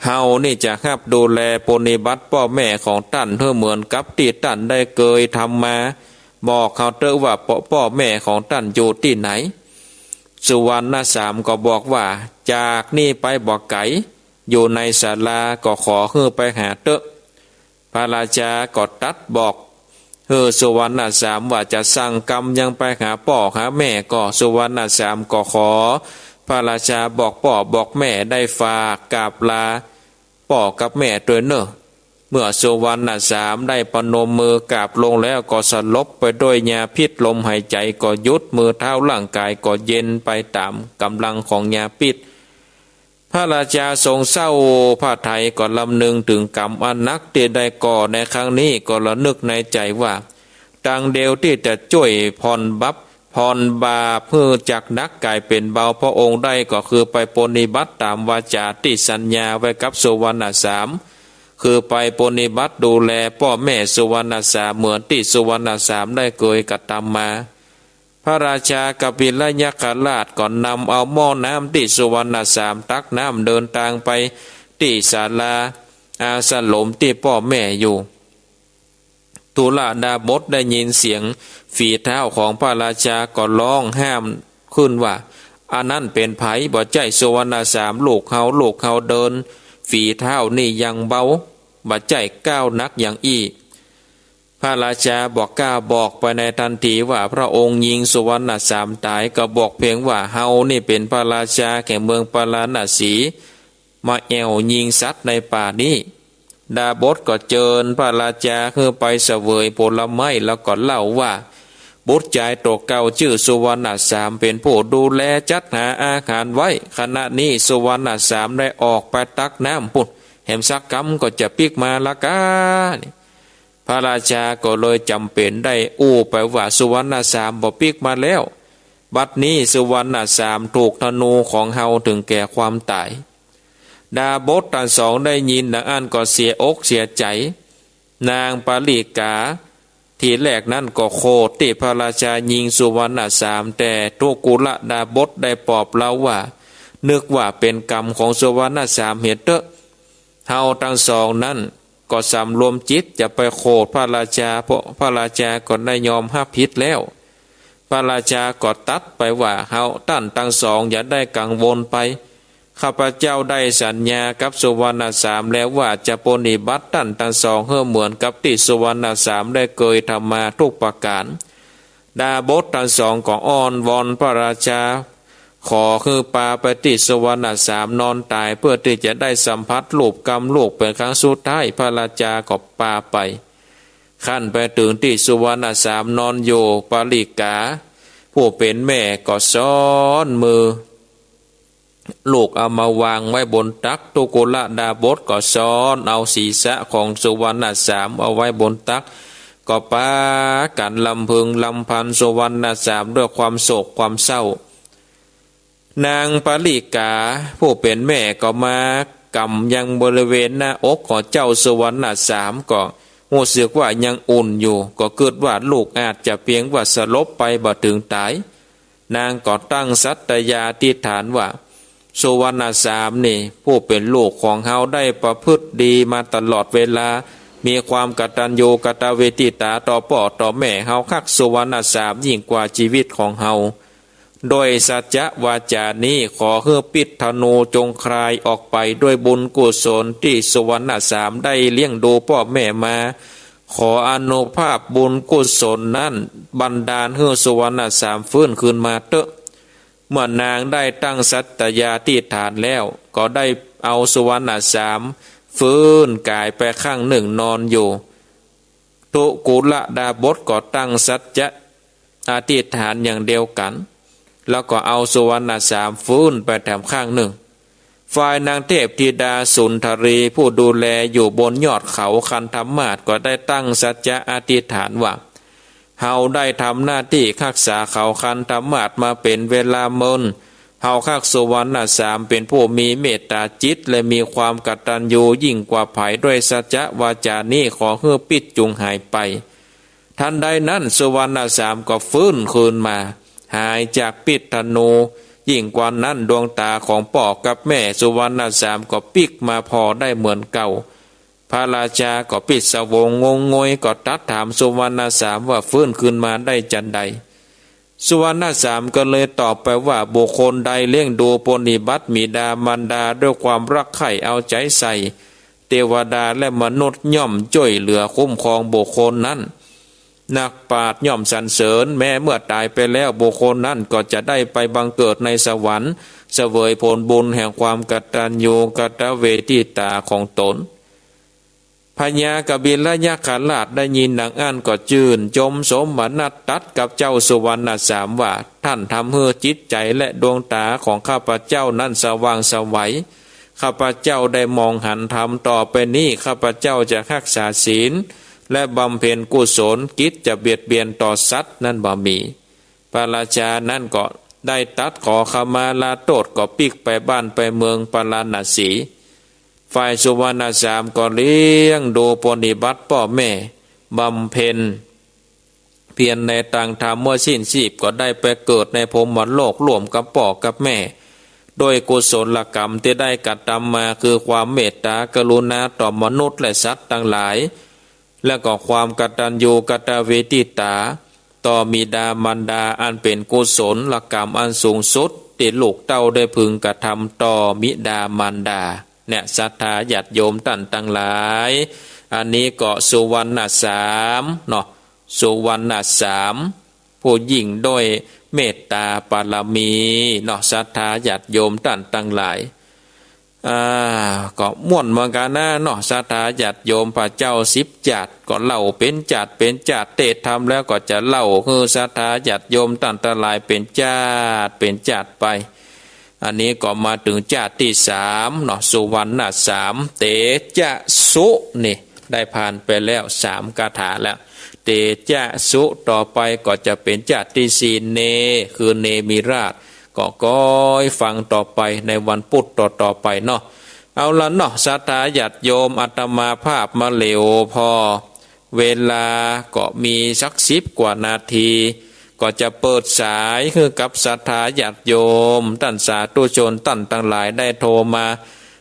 เฮานี่จะฮับดูแลปรนนิบัติป้อแม่ของต้านหื้อเหมือนกับตี้ต้านได้เกยทำมา บอกเฮาเต๊อะว่าป้อ ป้อแม่ของต้านอยู่ตี้ไหน สุวรรณสามก็บอกว่า จากนี่ไปบ่ไก๋ อยู่ในศาลา ก็ขอหื้อไปหาเต๊อะ พระราชาก็ตรัสบอกหื้อสุวรรณสามว่าจะสั่งกำยังไปหาป้อหาแม่ ก็สุวรรณสามก็ขอพระราชาบอกป้อบอกแม่ได้ฝากกราบลาป้อกับแม่ตวยเน่อ เมื่อสุวรรณสามได้ประนมมือกราบลงแล้วก็สลบไปด้วยยาพิษ ลมหายใจ๋ก็หยุด มือเท้าร่างกายก็เย็นไปต๋ามก๋ำลังของยาพิษ พระราชาทรงเศร้าพระทัยก็รำนึงเถิงกรรมอันนักตี้ได้ก่อในครั้งนี้ ก็ระนึกในใจ๋ว่า ตังเดียวตี้จะจ้วยผ่อนบัป ผ่อนบาปหื้อจากหนักก๋ายเป๋นเบาพระองค์ได้ ก็คือไปปรนนิบัติต๋ามวาจ๋าตี้สัญญาไว้กับสุวรรณสาม คือไปปรนนิบัติดูแลป้อแม่สุวรรณสามเหมือนตี้สุวรรณสามได้เกยกระตำมา พระราชากปิลยักขราชก็นำเอาหม้อน้ำตี้สุวรรณสามตักน้ำเดินตางไปตี้ศาลาอาสรมตี้ป้อแม่อยู่ ทุลดาบสได้ยินเสียงฝีเท้าของพระราชาก็ฮ้องห้ามขึ้นว่า อันนั้นเป๋นใผ บ่ใจ้สุวรรณสามลูกเฮา ลูกเฮาเดิน ฝีเท้านี่ยังเบา บ่ใจ้ก้าวหนักอย่างอี้ พระราชาบ่กล้าบอกไปในทันทีว่าพระองค์ยิงสุวรรณสามต๋าย ก็บอกเพียงว่า เฮานี่เป๋นพระราชาแห่งเมืองปาราณสี มาแอ่วยิงสัตว์ในป่านี้ ดาบสก็เจิญพระราชาหื้อไปเสวยผลไม้ แล้วก็เล่าว่า บุตรจายตั๋วเก่าจื้อสุวรรณสามเป๋นผู้ดูแลจัดหาอาหารไว้ ขณะนี้สุวรรณสามได้ออกไปตักน้ำปู้น แหมสักกำก็จะปิ๊กมาละก๊า นี่ พระราชาก็เลยจ๋ำเป๋นได้อู้ไปว่า สุวรรณสามบ่ปิ๊กมาแล้ว บัดนี้สุวรรณสามถูกธนูของเฮาเถิงแก่ความต๋าย ดาบสตังสองได้ยินดังอั้นก็เสียอกเสียใจ๋ นางปาริกา ทีแรกนั้นก็โขดตี้พระราชายิงสุวรรณสาม แต่ทุกุลดาบสได้ปลอบเฮาว่า นึกว่าเป๋นกรรมของสุวรรณสามเหียเต๊อะ เฮาตังสองนั้นก็สำรวมจิตจะไปโขดพระราชา เพราะพระราชาก็ได้ยอมฮับผิดแล้ว พระราชาก็ตรัสไปว่า เฮาต้านตังสองอย่าได้กังวลไป ข้าพเจ้าได้สัญญากับสุวรรณสามแล้วว่าจะปรนนิบัติต้านตังสองหื้อเหมือนกับตี้สุวรรณสามได้เกยทำมาทุกประก๋าน ดาบสตังสองก็อ้อนวอนพระราชา ขอหื้อปาไปตี้สุวรรณสามนอนต๋าย เปื้อตี้จะได้สัมผัสรูปกำลูกเป๋นครั้งสุดท้าย พระราชาก็ปาไป ครั้นไปเถิงตี้สุวรรณสามนอนอยู่ ปาลิกาผู้เป๋นแม่ก็ซ้อนมือลูกเอามาวางไว้บนตัก ทุกุลดาบสก็ซ้อนเอาศีรษะของสุวรรณสามเอาไว้บนตัก ก็ปากั๋นรำพึงรำพันสุวรรณสามด้วยความโศกความเศร้า นางปาลิกาผู้เป๋นแม่ก็มากำยังบริเวณหน้าอกของเจ้าสุวรรณสาม ก็ฮู้สึกว่ายังอุ่นอยู่ ก็กึ๊ดว่าลูกอาจจะเปียงว่าสลบไปบ่เถิงต๋าย นางก็ตั้งสัตยาธิษฐานว่า สุวรรณสามนี่ผู้เป๋นลูกของเฮาได้ประพฤติดีมาตลอดเวลา มีความกตัญญูกตเวทิตาต่อป้อต่อแม่ เฮาฮักสุวรรณสามยิ่งกว่าจีวิตของเฮา ด้วยสัจจะวาจานี้ ขอหื้อปิดธนูจงคลายออกไปด้วยบุญกุศลตี้สุวรรณสามได้เลี้ยงดูป้อแม่มา ขออานุภาพบุญกุศลนั้นบันดาลหื้อสุวรรณสามฟื้นคืนมาเต๊อะ เมื่อนางได้ตั้งสัตยาธิษฐานแล้ว ก็ได้เอาสุวรรณสามฟื้นก๋ายไปข้างนึ่งนอนอยู่ ทุกุลดาบสก็ตั้งสัจจะอธิษฐานอย่างเดียวกั๋น แล้วก็เอาสุวรรณสามฟื้นไปแถมข้างนึ่ง ฝ่ายนางเทพธิดาสุนทรีผู้ดูแลอยู่บนยอดเขาคันธมาศก็ได้ตั้งสัจจะอธิษฐานว่า เฮาได้ทำหน้าตี้ฮักษาเขาคันธมาศมาเป๋นเวลาเมิน เฮาฮักสุวรรณสามเป๋นผู้มีเมตตาจิตและมีความกตัญญูยิ่งกว่าใผ ด้วยสัจจะวาจานี้ขอหื้อปิดจุงหายไป ทันใดนั้นสุวรรณสามก็ฟื้นคืนมา หายจากปิดธนู ยิ่งกว่านั้นดวงต๋าของป้อกับแม่สุวรรณสามก็ปิ๊กมาผ่อได้เหมือนเก่า พระราชาก็พิศวงงงงวย ก็ตรัสถามสุวรรณสามว่าฟื้นคืนมาได้จั้นใด สุวรรณสามก็เลยตอบไปว่า บุคคลใดเลี้ยงดูปรนนิบัติบิดามารดาด้วยความรักใคร่เอาใจใส่ เตวดาและมนุษย์ย่อมจ้วยเหลือคุ้มครองบุคคลนั้น นักปราชญ์ย่อมสรรเสริญ แม้เมื่อต๋ายไปแล้วบุคคลนั้นก็จะได้ไปบังเกิดในสวรรค์ เสวยผลบุญแห่งความกตัญญูกตเวทิตาของตน พญากบิลยักขราชได้ยินดังอั้นก็จื้นจมสมนัสตรัสกับเจ้าสุวรรณสามว่า ท่านทำหื้อจิตใจ๋และดวงต๋าของข้าพเจ้านั้นสว่างไสว ข้าพเจ้าได้มองหันธรรม ต่อไปนี้ข้าพเจ้าจะฮักษาศีล และบำเพ็ญกุศล กิจจะเบียดเบียนต่อสัตว์นั้นบ่มี พระราชานั้นก็ได้ตรัสขอขมาลาโต้ษ ก็ปิ๊กไปบ้านไปเมืองปาราณสี ฝ่ายสุวรรณสามก็เลี้ยงดูปรนนิบัติป้อแม่ บำเพ็ญเพียรในตางธรรมเมื่อสิ้นชีพ ก็ได้ไปเกิดในพรหมโลกร่วมกับป้อกับแม่ ด้วยกุศลกรรมตี้ได้กระทำมา คือความเมตตากรุณาต่อมนุษย์และสัตว์ตังหลาย และก็ความกตัญญูกตเวทิตาต่อบิดามารดา อันเป๋นกุศลกรรมอันสูงสุดตี้ลูกเต้าได้พึงกระทำต่อบิดามารดา เนี่ย ศรัทธาญาติโยมต้านตังหลาย อันนี้ก็สุวรรณสามเนาะ สุวรรณสาม ผู้ยิ่งด้วยเมตตาปารมีเนาะ ศรัทธาญาติโยมต้านตังหลาย อ่า ก็ม่วนเหมือนกั๋นนะเนาะ ศรัทธาญาติโยม พระเจ้าสิบจาติก็เล่าเป๋นจาติเป๋นจาติ เตศน์ธรรมแล้วก็จะเล่าหื้อศรัทธาญาติโยมต้านตังหลายเป๋นจาติเป๋นจาติไป อันนี้ก็มาเถิงจาติตี้สามเนาะ สุวรรณสาม เตจะสุนี่ ได้ผ่านไปแล้วสามคาถาแล้ว เตจะสุ ต่อไปก็จะเป๋นจาติตี้สี่ เน คือเนมิราช ก็ก้อยฟังต่อไปในวันพุธต่อๆ ไปเนาะ เอาละเนาะ ศรัทธาญาติโยม อาตมาภาพมาเหลวผ่อ เวลาก็มีสักสิบกว่านาที ก็จะเปิดสายหื้อกับศรัทธาญาติโยม ต้านสาธุชนต้านตังหลายได้โทรมา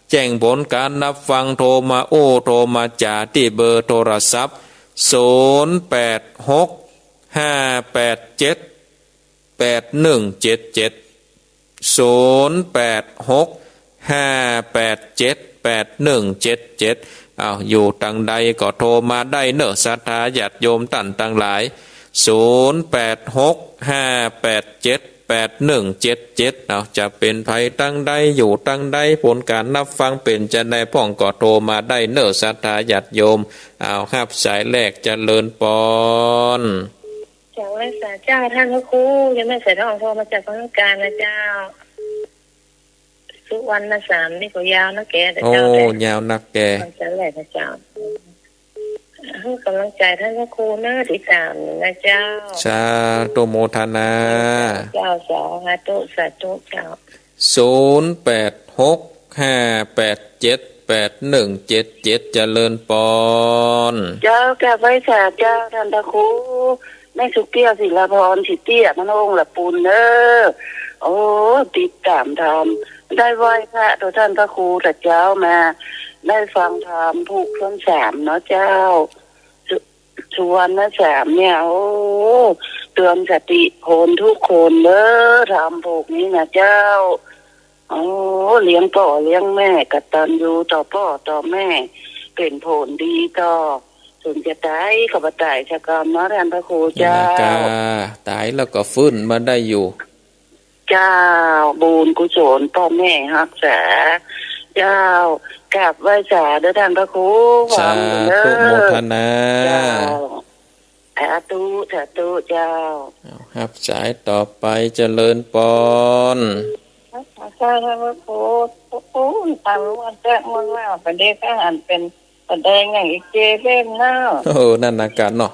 แจ้งผลก๋านฮับฟัง โทรมาอู้ โทรมาจาตี้เบอร์โทรศัพท์ ศูนย์แปดหก ห้าแปดเจ็ด แปดหนึ่งเจ็ดเจ็ด ศูนย์แปดหก ห้าแปดเจ็ด แปดหนึ่งเจ็ดเจ็ด อ้าว อยู่ตางใดก็โทรมาได้เนาะ ศรัทธาญาติโยมต้านตังหลาย ศูนย์แปดหกห้าแปดเจ็ดแปดหนึ่งเจ็ดเจ็ด เอา จะเป๋นใผตังใด อยู่ตังใด ผลก๋านฮับฟังเป๋นจาใดพ่องก็โทรมาได้เน่อ ศรัทธาญาติโยม เอา ฮับสายแรก เจริญปอน เจ้า ไหว้สาเจ้าต้านพระครู โยมแม่สายทองโทรมาจากเมืองกาญนะเจ้า สุวรรณสามนี่ก็ยาวนักแกนะเจ้า โอ้ แต่ ยาวนักแก มันจะแหลกนะเจ้า หื้อกำลังใจ๋ต้านพระครูเน่อ ติดต๋ามนะเจ้า สาธุโมทนา เจ้า สาธุ สาธุเจ้า ศูนย์แปดหกห้าแปดเจ็ดแปดหนึ่งเจ็ดเจ็ด เจริญปอน เจ้า กราบไหว้สาเจ้าต้านพระครู แม่สุเกี้ยว ศิลาพร สิเตี้ย มโนองค์ละปูนเน่อ โอ้ ติดต๋ามธรรม ได้ไหว้พระต่อต้านพระครูแต่เจ๊ามา ได้ฟังธรรมผูกต้นสามเนาะเจ้า สุ สุวรรณสามเนี่ย โอ้ เตือนสติคนทุกคนเน่อ ธรรมผูกนี้นะเจ้า โอ้ เลี้ยงป้อเลี้ยงแม่ กตัญญูต่อป้อต่อแม่ เป๋นผลดีต่อ สุญจะต๋ายก็บ่ต๋ายสักกำเนาะต้านพระครูเจ้า นาคา ต๋ายแล้วก็ฟื้นมาได้อยู่ เจ้า บุญกุศลป้อแม่ฮักษา เจ้า กราบไหว้สาเน่อต้านพระครู สาธุโมทนา เจ้า สาธุ สาธุเจ้า เอา ฮับสายต่อไป เจริญปอน สาธุพระครู โอ้โห ต๋ามวันแจ๊ะวันว่า ประเดี๋ยวก็หันเป๋น แสดงอย่างอีกเจเล่นเนาะ โอ้ นั่นนาคาเนาะ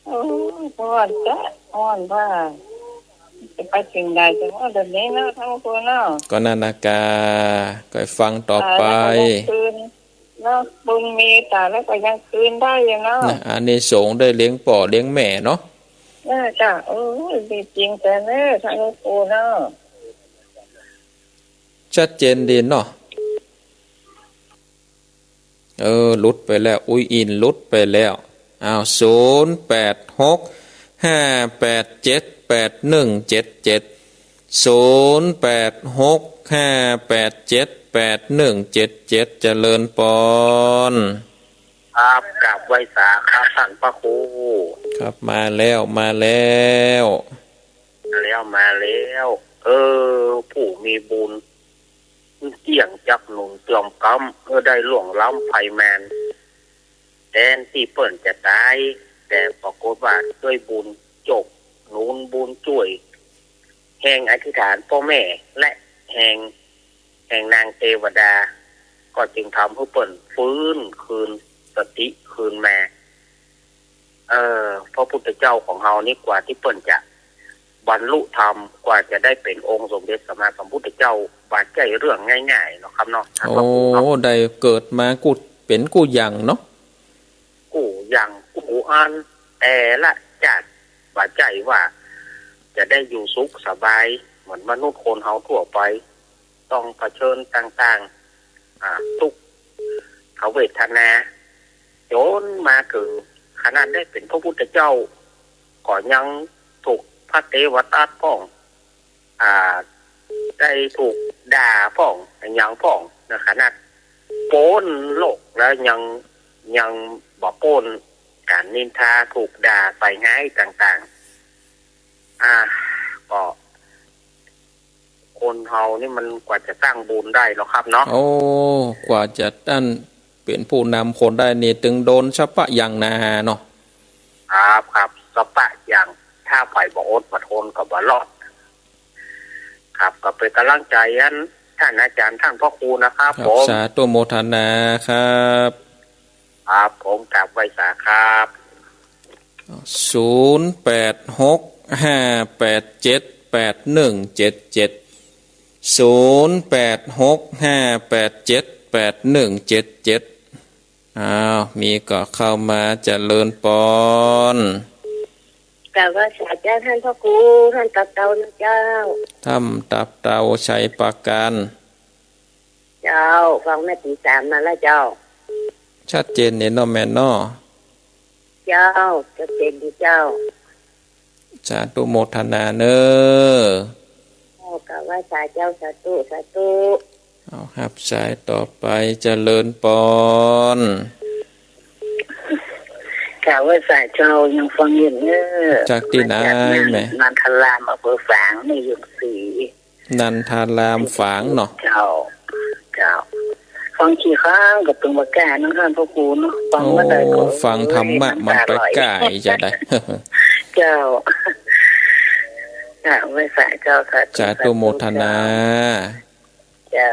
โอ้ย ฮ้อนแต๊ ฮ้อนว่า จะไปเถิงใดจะฮ้อนแบบนี้เนาะ ต้านพระครูเนาะ ก็นั่นนาคา ก็ฟังต่อไป ต๋ายแล้วก็ยังคืนเนาะ บุญมีต๋ายแล้วก็ยังคืนได้อยู่เนาะ นะ อานิสงส์ได้เลี้ยงป้อเลี้ยงแม่เนาะ เออ เจ้า โอ้ย ดีจริงแต๊เน่อ ต้านพระครูเนาะ ชัดเจนดีเนาะ เออ หลุดไปแล้ว อุ้ยอินหลุดไปแล้ว อ้าว ศูนย์แปดหกห้าแปดเจ็ดแปดหนึ่งเจ็ดเจ็ด ศูนย์แปดหกห้าแปดเจ็ดแปดหนึ่งเจ็ดเจ็ด เจริญปอน ครับ กราบไหว้สาครับต้านพระครู ครับ มาแล้ว มาแล้ว มาแล้ว มาแล้ว เออ ผู้มีบุญ เจื้องจักหนุนเติมกำ เออ ได้ล่วงล้ำภัยมาร แตนตี้เปิ้นจะต๋าย แต่ปรากฏว่าด้วยบุญโจกหนุนบุญจ้วย แห่งอธิษฐานป้อแม่ และแห่ง แห่งนางเตวดา ก็จึงทำหื้อเปิ้นฟื้นคืนสติคืนมา เออ พระพุทธเจ้าของเฮานี่กว่าตี้เปิ้นจะบรรลุธรรม กว่าจะได้เป๋นองค์สมเด็จสัมมาสัมพุทธเจ้า บ่ใจ้เรื่องง่ายๆ เนาะครับเนาะ โอ้ ได้เกิดมากู้ เป๋นกู้อย่างเนาะ กู้อย่างกู้อัน แต่ละจาติ บ่ใจ้ว่าจะได้อยู่สุขสบายเหมือนมนุษย์คนเฮาทั่วไป ต้องเผชิญต่างๆ อ่า ตุ๊กขเวทนา จ๋นมาเถิงขนาดได้เป๋นพระพุทธเจ้า ก็ยังถูกพระเตวทัตพ่อง อ่า ได้ถูกด่าพ่อง อะหยังพ่อง นะ ขนาดป๊นโลกแล้วยัง ยังบ่ป๊นก๋านนินทา ถูกด่าใส่ฮ้ายต่างๆ อ่า ก็ คนเฮานี่มันกว่าจะสร้างบุญได้เนาะครับเนาะ โอ้ กว่าจะอั้นเป๋นผู้นำคนได้นี่ ตึงโดนสะปะอย่างนาเนาะ ครับ ครับ สะปะอย่าง ถ้าใผบ่อดบ่ทนก็บ่รอด ครับ ก็เป๋นก๋ำลังใจ๋อันต้านอาจ๋ารย์ต้านพระครูนะครับ ครับผม สาธุโมทนาครับ ครับผม กราบไหว้สาครับ ศูนย์แปดหกห้าแปดเจ็ดแปดหนึ่งเจ็ดเจ็ด ศูนย์แปดหกห้าแปดเจ็ดแปดหนึ่งเจ็ดเจ็ด อ้าว มีก็เข้ามา เจริญปอน กราบไหว้สาเจ้าต้านพระครู ต้านตับเตานะเจ้า ถ้ำตับเตาชัยปราการ เจ้า ฟังแม่นตีสามมาแล้วเจ้า ชัดเจนเนี่ยเนาะแม่เนาะ เจ้า ชัดเจนดีเจ้า สาธุโมทนาเน่อ เจ้า กราบไหว้สาเจ้า สาธุ สาธุ เอา ฮับสายต่อไป เจริญปอน กราบไหว้สาเจ้า ยังฟังอยู่เน่อ จากตี้ไหน มาจากนัน แม่ นันทาราม อำเภอฝาง แม่หญิงศรี นันทารามฝางเนาะ เจ้า เจ้า ฟังกี่ครั้งก็เปิงบ่ก้าเนาะ ต้านพระครูเนาะ ฟังเมื่อใดก็ โอ้ ฟังธรรมะ โอ้ย มันไป น้ำตาไหล ก้าอีกจะได้ เจ้า กราบไหว้สาเจ้า สาธุ สาธุ สาธุ โมทนา เจ้า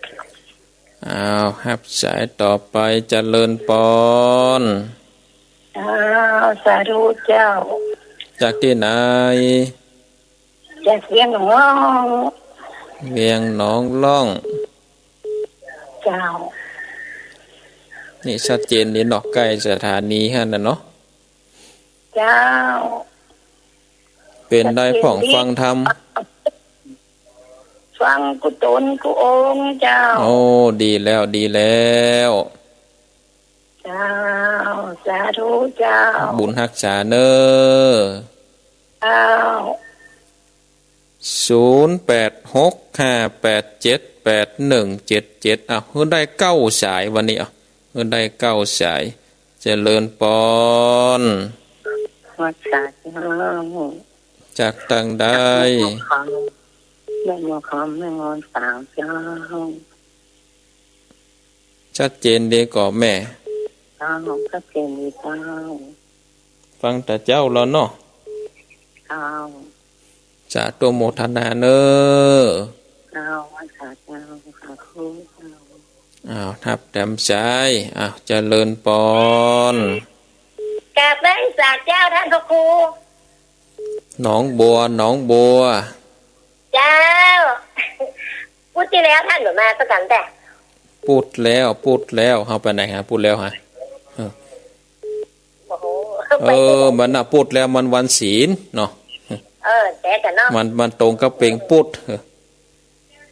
เจ้า อ้าว ฮับสายต่อไป เจริญปอน อ้าว สาธุเจ้า จากตี้ไหน จากเวียงหนองล่อง เวียงหนองล่อง เจ้า นี่ชัดเจนดีเนาะ ใก้สถานีหั้นน่ะเนาะ เจ้า เป๋นใดพ่อง ชัดเจนดี ฟังธรรม ฟังกู้ต๋นกู้องค์เจ้า โอ้ ดีแล้ว ดีแล้ว เจ้า สาธุเจ้า บุญฮักษาเน่อ เจ้า ศูนย์แปดหกห้าแปดเจ็ดแปดหนึ่งเจ็ดเจ็ด อ้าว หื้อได้เก้าสายวันนี้ อ้าว หื้อได้เก้าสาย เจริญปอน ฮักษาเจ้า จากตังใด แม่บัวคำ แม่บัวคำ แม่งอนสางเจ้า ชัดเจนดีก่อแม่ เจ้า ชัดเจนดีเจ้า ฟังแต่เจ๊าแล้วเนาะ เจ้า สาธุโมทนาเน่อ เจ้า สาธุ สาธุเจ้า อ้าว ฮับแตมสาย อ้าว เจริญปอน กราบไหว้สาเจ้าต้านพระครู หนองบัว หนองบัว เจ้า พุธตี้แล้วต้านบ่มาสักกำแต๊ พุธแล้ว พุธแล้ว เฮาไปไหนฮะ พุธแล้วฮะ เออ โอ้โห เออ มันน่ะพุธแล้ว มันวันศีลเนาะ เออ แต่กันเนาะ มัน มันตรงกับเพ็งพุธ เออ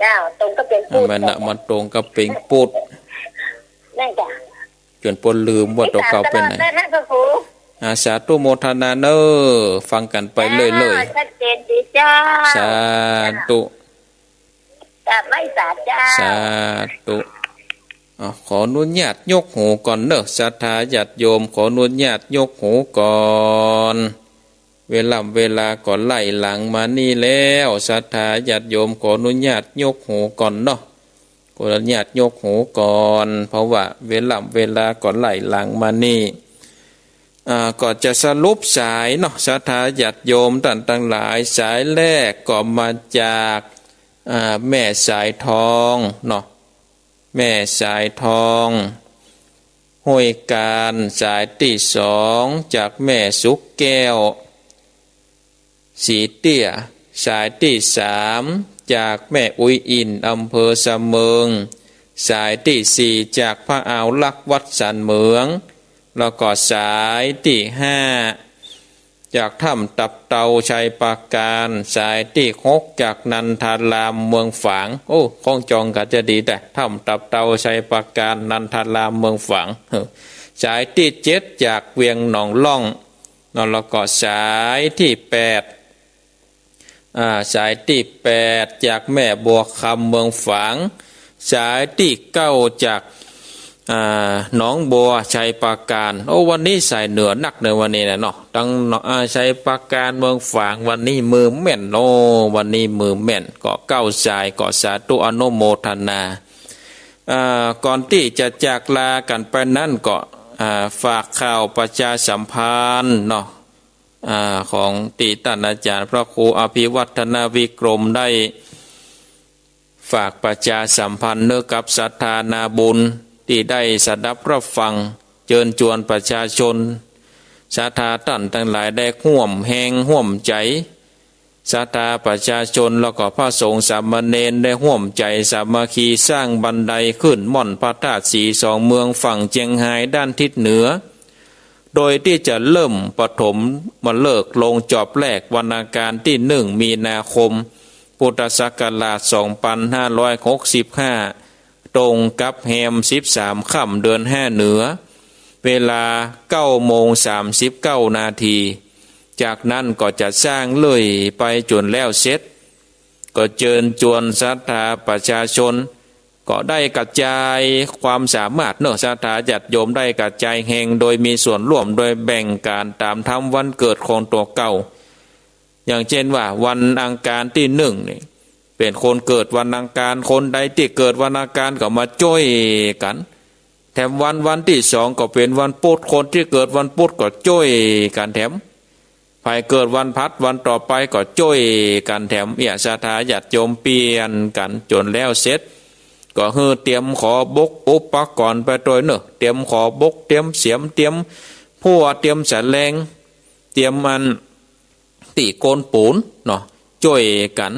เจ้า ตรงกับเพ็งพุธ อ่ะ มันน่ะ มันตรงกับเพ็งพุธ นั่นจ้ะ จ๋นป้นลืมว่าตั๋วเก่าไปไหน ตลอดเลยฮะพระครู อ่า สาธุโมทนาเน่อ ฟังกั๋นไปเรื่อยๆ อ่า ชัดเจนดีเจ้า สาธุ กราบไหว้สาเจ้า สาธุ อ่ะ ขออนุญาตยกหูก่อนเน่อ ศรัทธาญาติโยม ขออนุญาตยกหูก่อน เวล่ำเวลาก็ไล่หลังมานี่แล้ว ศรัทธาญาติโยม ขออนุญาตยกหูก่อนเนาะ ขออนุญาตยกหูก่อน เพราะว่าเวล่ำเวลาก็ไล่หลังมานี่ อ่า ก็จะสรุปสายเนาะ ศรัทธาญาติโยมต้านตังหลาย สายแรกก็มาจาก อ่า แม่สายทองเนาะ แม่สายทอง ห้วยกาญ สายตี้สองจากแม่สุขแก้ว ศรีเตี้ย สายตี้สามจากแม่อุ๊ยอิ่น อำเภอสะเมิง สายตี้สี่จากป้าอาวลักษณ์ วัดสันเหมือง แล้วก็สายตี้ห้า จากถ้ำตับเตา ชัยปราการ สายตี้หกจากนันทาราม เมืองฝาง โอ้ คล้องจองกั๋นจะดีแต๊ ถ้ำตับเตา ชัยปราการ นันทาราม เมืองฝาง เออ สายตี้เจ็ดจากเวียงหนองล่องเนาะ แล้วก็สายตี้แปด อ่า สายตี้แปดจากแม่บัวคำ เมืองฝาง สายตี้เก้าจาก อ่า หนองบัว ชัยปราการ โอ้ วันนี้สายเหนือนักเน่อวันนี้นะเนาะ ตัง อ่า ชัยปราการ เมืองฝาง วันนี้มือแม่น โอ้ วันนี้มือแม่น ก็เก้าสาย ก็สาธุอนุโมทนา อ่า ก่อนตี้จะจากลากั๋นไปนั้นก็ อ่า ฝากข่าวประชาสัมพันธ์เนาะ อ่า ของตี้ต้านอาจ๋ารย์พระครูอภิวัฒนวิกรมได้ ฝากประชาสัมพันธ์เน่อกับศรัทธานาบุญตี้ได้สดับรับฟัง เจิญจวนประชาชน ศรัทธาต้านตังหลายได้ฮ่วมแฮงฮ่วมใจ๋ ศรัทธาประชาชนแล้วก็พระสงฆ์สามเณรได้ฮ่วมใจ๋สามัคคีสร้างบันไดขึ้นม่อนพระธาตุสีสองเมืองฝั่งเจียงฮายด้านทิศเหนือ โดยตี้จะเริ่มปฐมฤกษ์ลงจอบแรกวันอังคารตี้หนึ่งมีนาคม พุทธศักราชสองพันห้าร้อยหกสิบห้า ตรงกับแฮมสิบสามค่ำเดือนห้าเหนือ เวลาเก้าโมงสามสิบเก้านาที จากนั้นก็จะสร้างเรื่อยไปจ๋นแล้วเสร็จ ก็เจิญจวนศรัทธาประชาชน ก็ได้กระจายความสามารถเนาะ ศรัทธาญาติโยมได้กระจายแฮง โดยมีส่วนร่วม โดยแบ่งก๋านต๋ามธรรมวันเกิดของตั๋วเก่า อย่างเจ้นว่าวันอังคารตี้นึ่งนี่ เป๋นคนเกิดวันอังคาร คนใดตี้เกิดวันอังคารก็มาจ้วยกั๋นแถมวัน วันตี้สองก็เป๋นวันพุธ คนตี้เกิดวันพุธก็จ้วยกั๋นแถม ใผเกิดวันพฤหัสวันต่อไปก็จ้วยกั๋นแถม เอี้ย ศรัทธาญาติโยมเปลี่ยนกั๋นจ๋นแล้วเสร็จ ก็หื้อเตรียมขอบบกอุปกรณ์ไปตวยเนาะ เตรียมขอบบก เตรียมเสียม เตรียมพั่ว เตรียมสะแลง เตรียมอันตี้โกนปูนเนาะ จ้วยกั๋น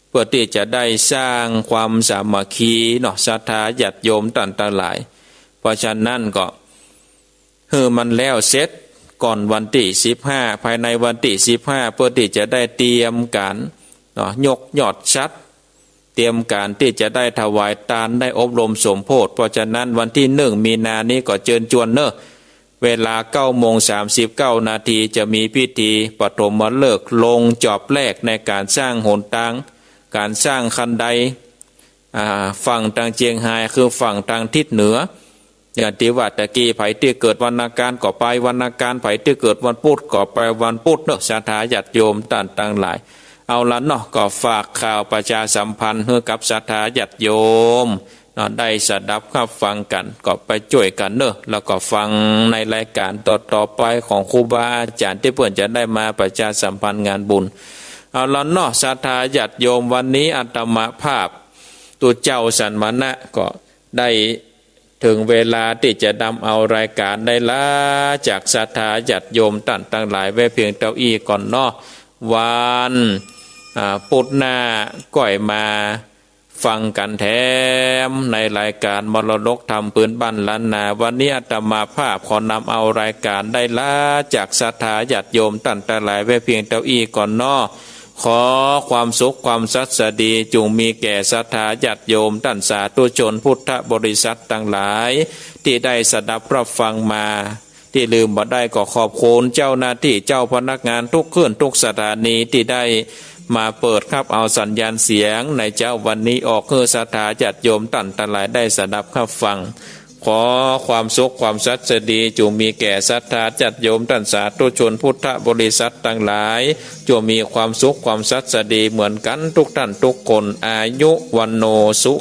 เปื้อตี้จะได้สร้างความสามัคคีเนาะ ศรัทธาญาติโยมต้านตังหลาย เพราะฉะนั้นก็ หื้อมันแล้วเสร็จก่อนวันตี้สิบห้า ภายในวันตี้สิบห้า เปื้อตี้จะได้เตรียมก๋านเนาะ ยกยอดฉัตร เตรียมก๋านตี้จะได้ถวายตาน ได้อบรมสมโภช เพราะฉะนั้นวันตี้นึ่งมีนานี้ก็เจิญจวนเนาะ เวลาเก้าโมงสามสิบเก้านาที จะมีพิธีปฐมฤกษ์ลงจอบแรกในก๋านสร้างหนตาง ก๋านสร้างคันได อ่า ฝั่งตางเจียงฮาย คือฝั่งตางทิศเหนือ อย่างตี้ว่าตะกี้ ใผตี้เกิดวันอังคารก็ไปวันอังคาร ใผตี้เกิดวันพุธก็ไปวันพุธเนาะ ศรัทธาญาติโยมต้านตังหลาย เอาละเนาะ ก็ฝากข่าวประชาสัมพันธ์หื้อกับศรัทธาญาติโยมเนาะ ได้สดับฮับฟังกั๋น ก็ไปจ้วยกั๋นเนาะ แล้วก็ฟังในรายก๋านต่อๆ ไปของครูบาอาจ๋ารย์ตี้เปิ้นจะได้มาประชาสัมพันธ์งานบุญ เอาละเนาะ ศรัทธาญาติโยม วันนี้อาตมาภาพ ตุ๊เจ้าสันมณะก็ได้เถิงเวลาตี้จะนำเอารายก๋านได้ลาจากศรัทธาญาติโยมต้านตังหลายไว้เพียงเต้าอี้ก่อนเนาะ วัน อ่า พุธหน้าก้อยมาฟังกั๋นแถมในรายก๋านมรดกธรรมปื้นบ้านล้านนา วันนี้อาตมาภาพขอนำเอารายก๋านได้ลาจากศรัทธาญาติโยมต้านตังหลายไว้เพียงเต้าอี้ก่อนเนาะ ขอความสุขความสัสดีจุ่งมีแก่ศรัทธาญาติโยมต้านสาธุชนพุทธบริษัทตังหลาย ตี้ได้สดับฮับฟังมา ตี้ลืมบ่ได้ก็ขอบคุณเจ้าหน้าตี้เจ้าพนักงานทุกเฮื่อนทุกสถานีตี้ได้มาเปิดฮับเอาสัญญาณเสียงในเจ๊าวันนี้ออกหื้อศรัทธาญาติโยมต้านตังหลายได้สดับฮับฟัง ขอความสุขความสัสดีจุ่งมีแก่ศรัทธาญาติโยมต้านสาธุชนพุทธบริษัทตังหลาย จุ่งมีความสุขความสัสดีเหมือนกั๋นทุกต้านทุกคน อายุ วัณโณ สุ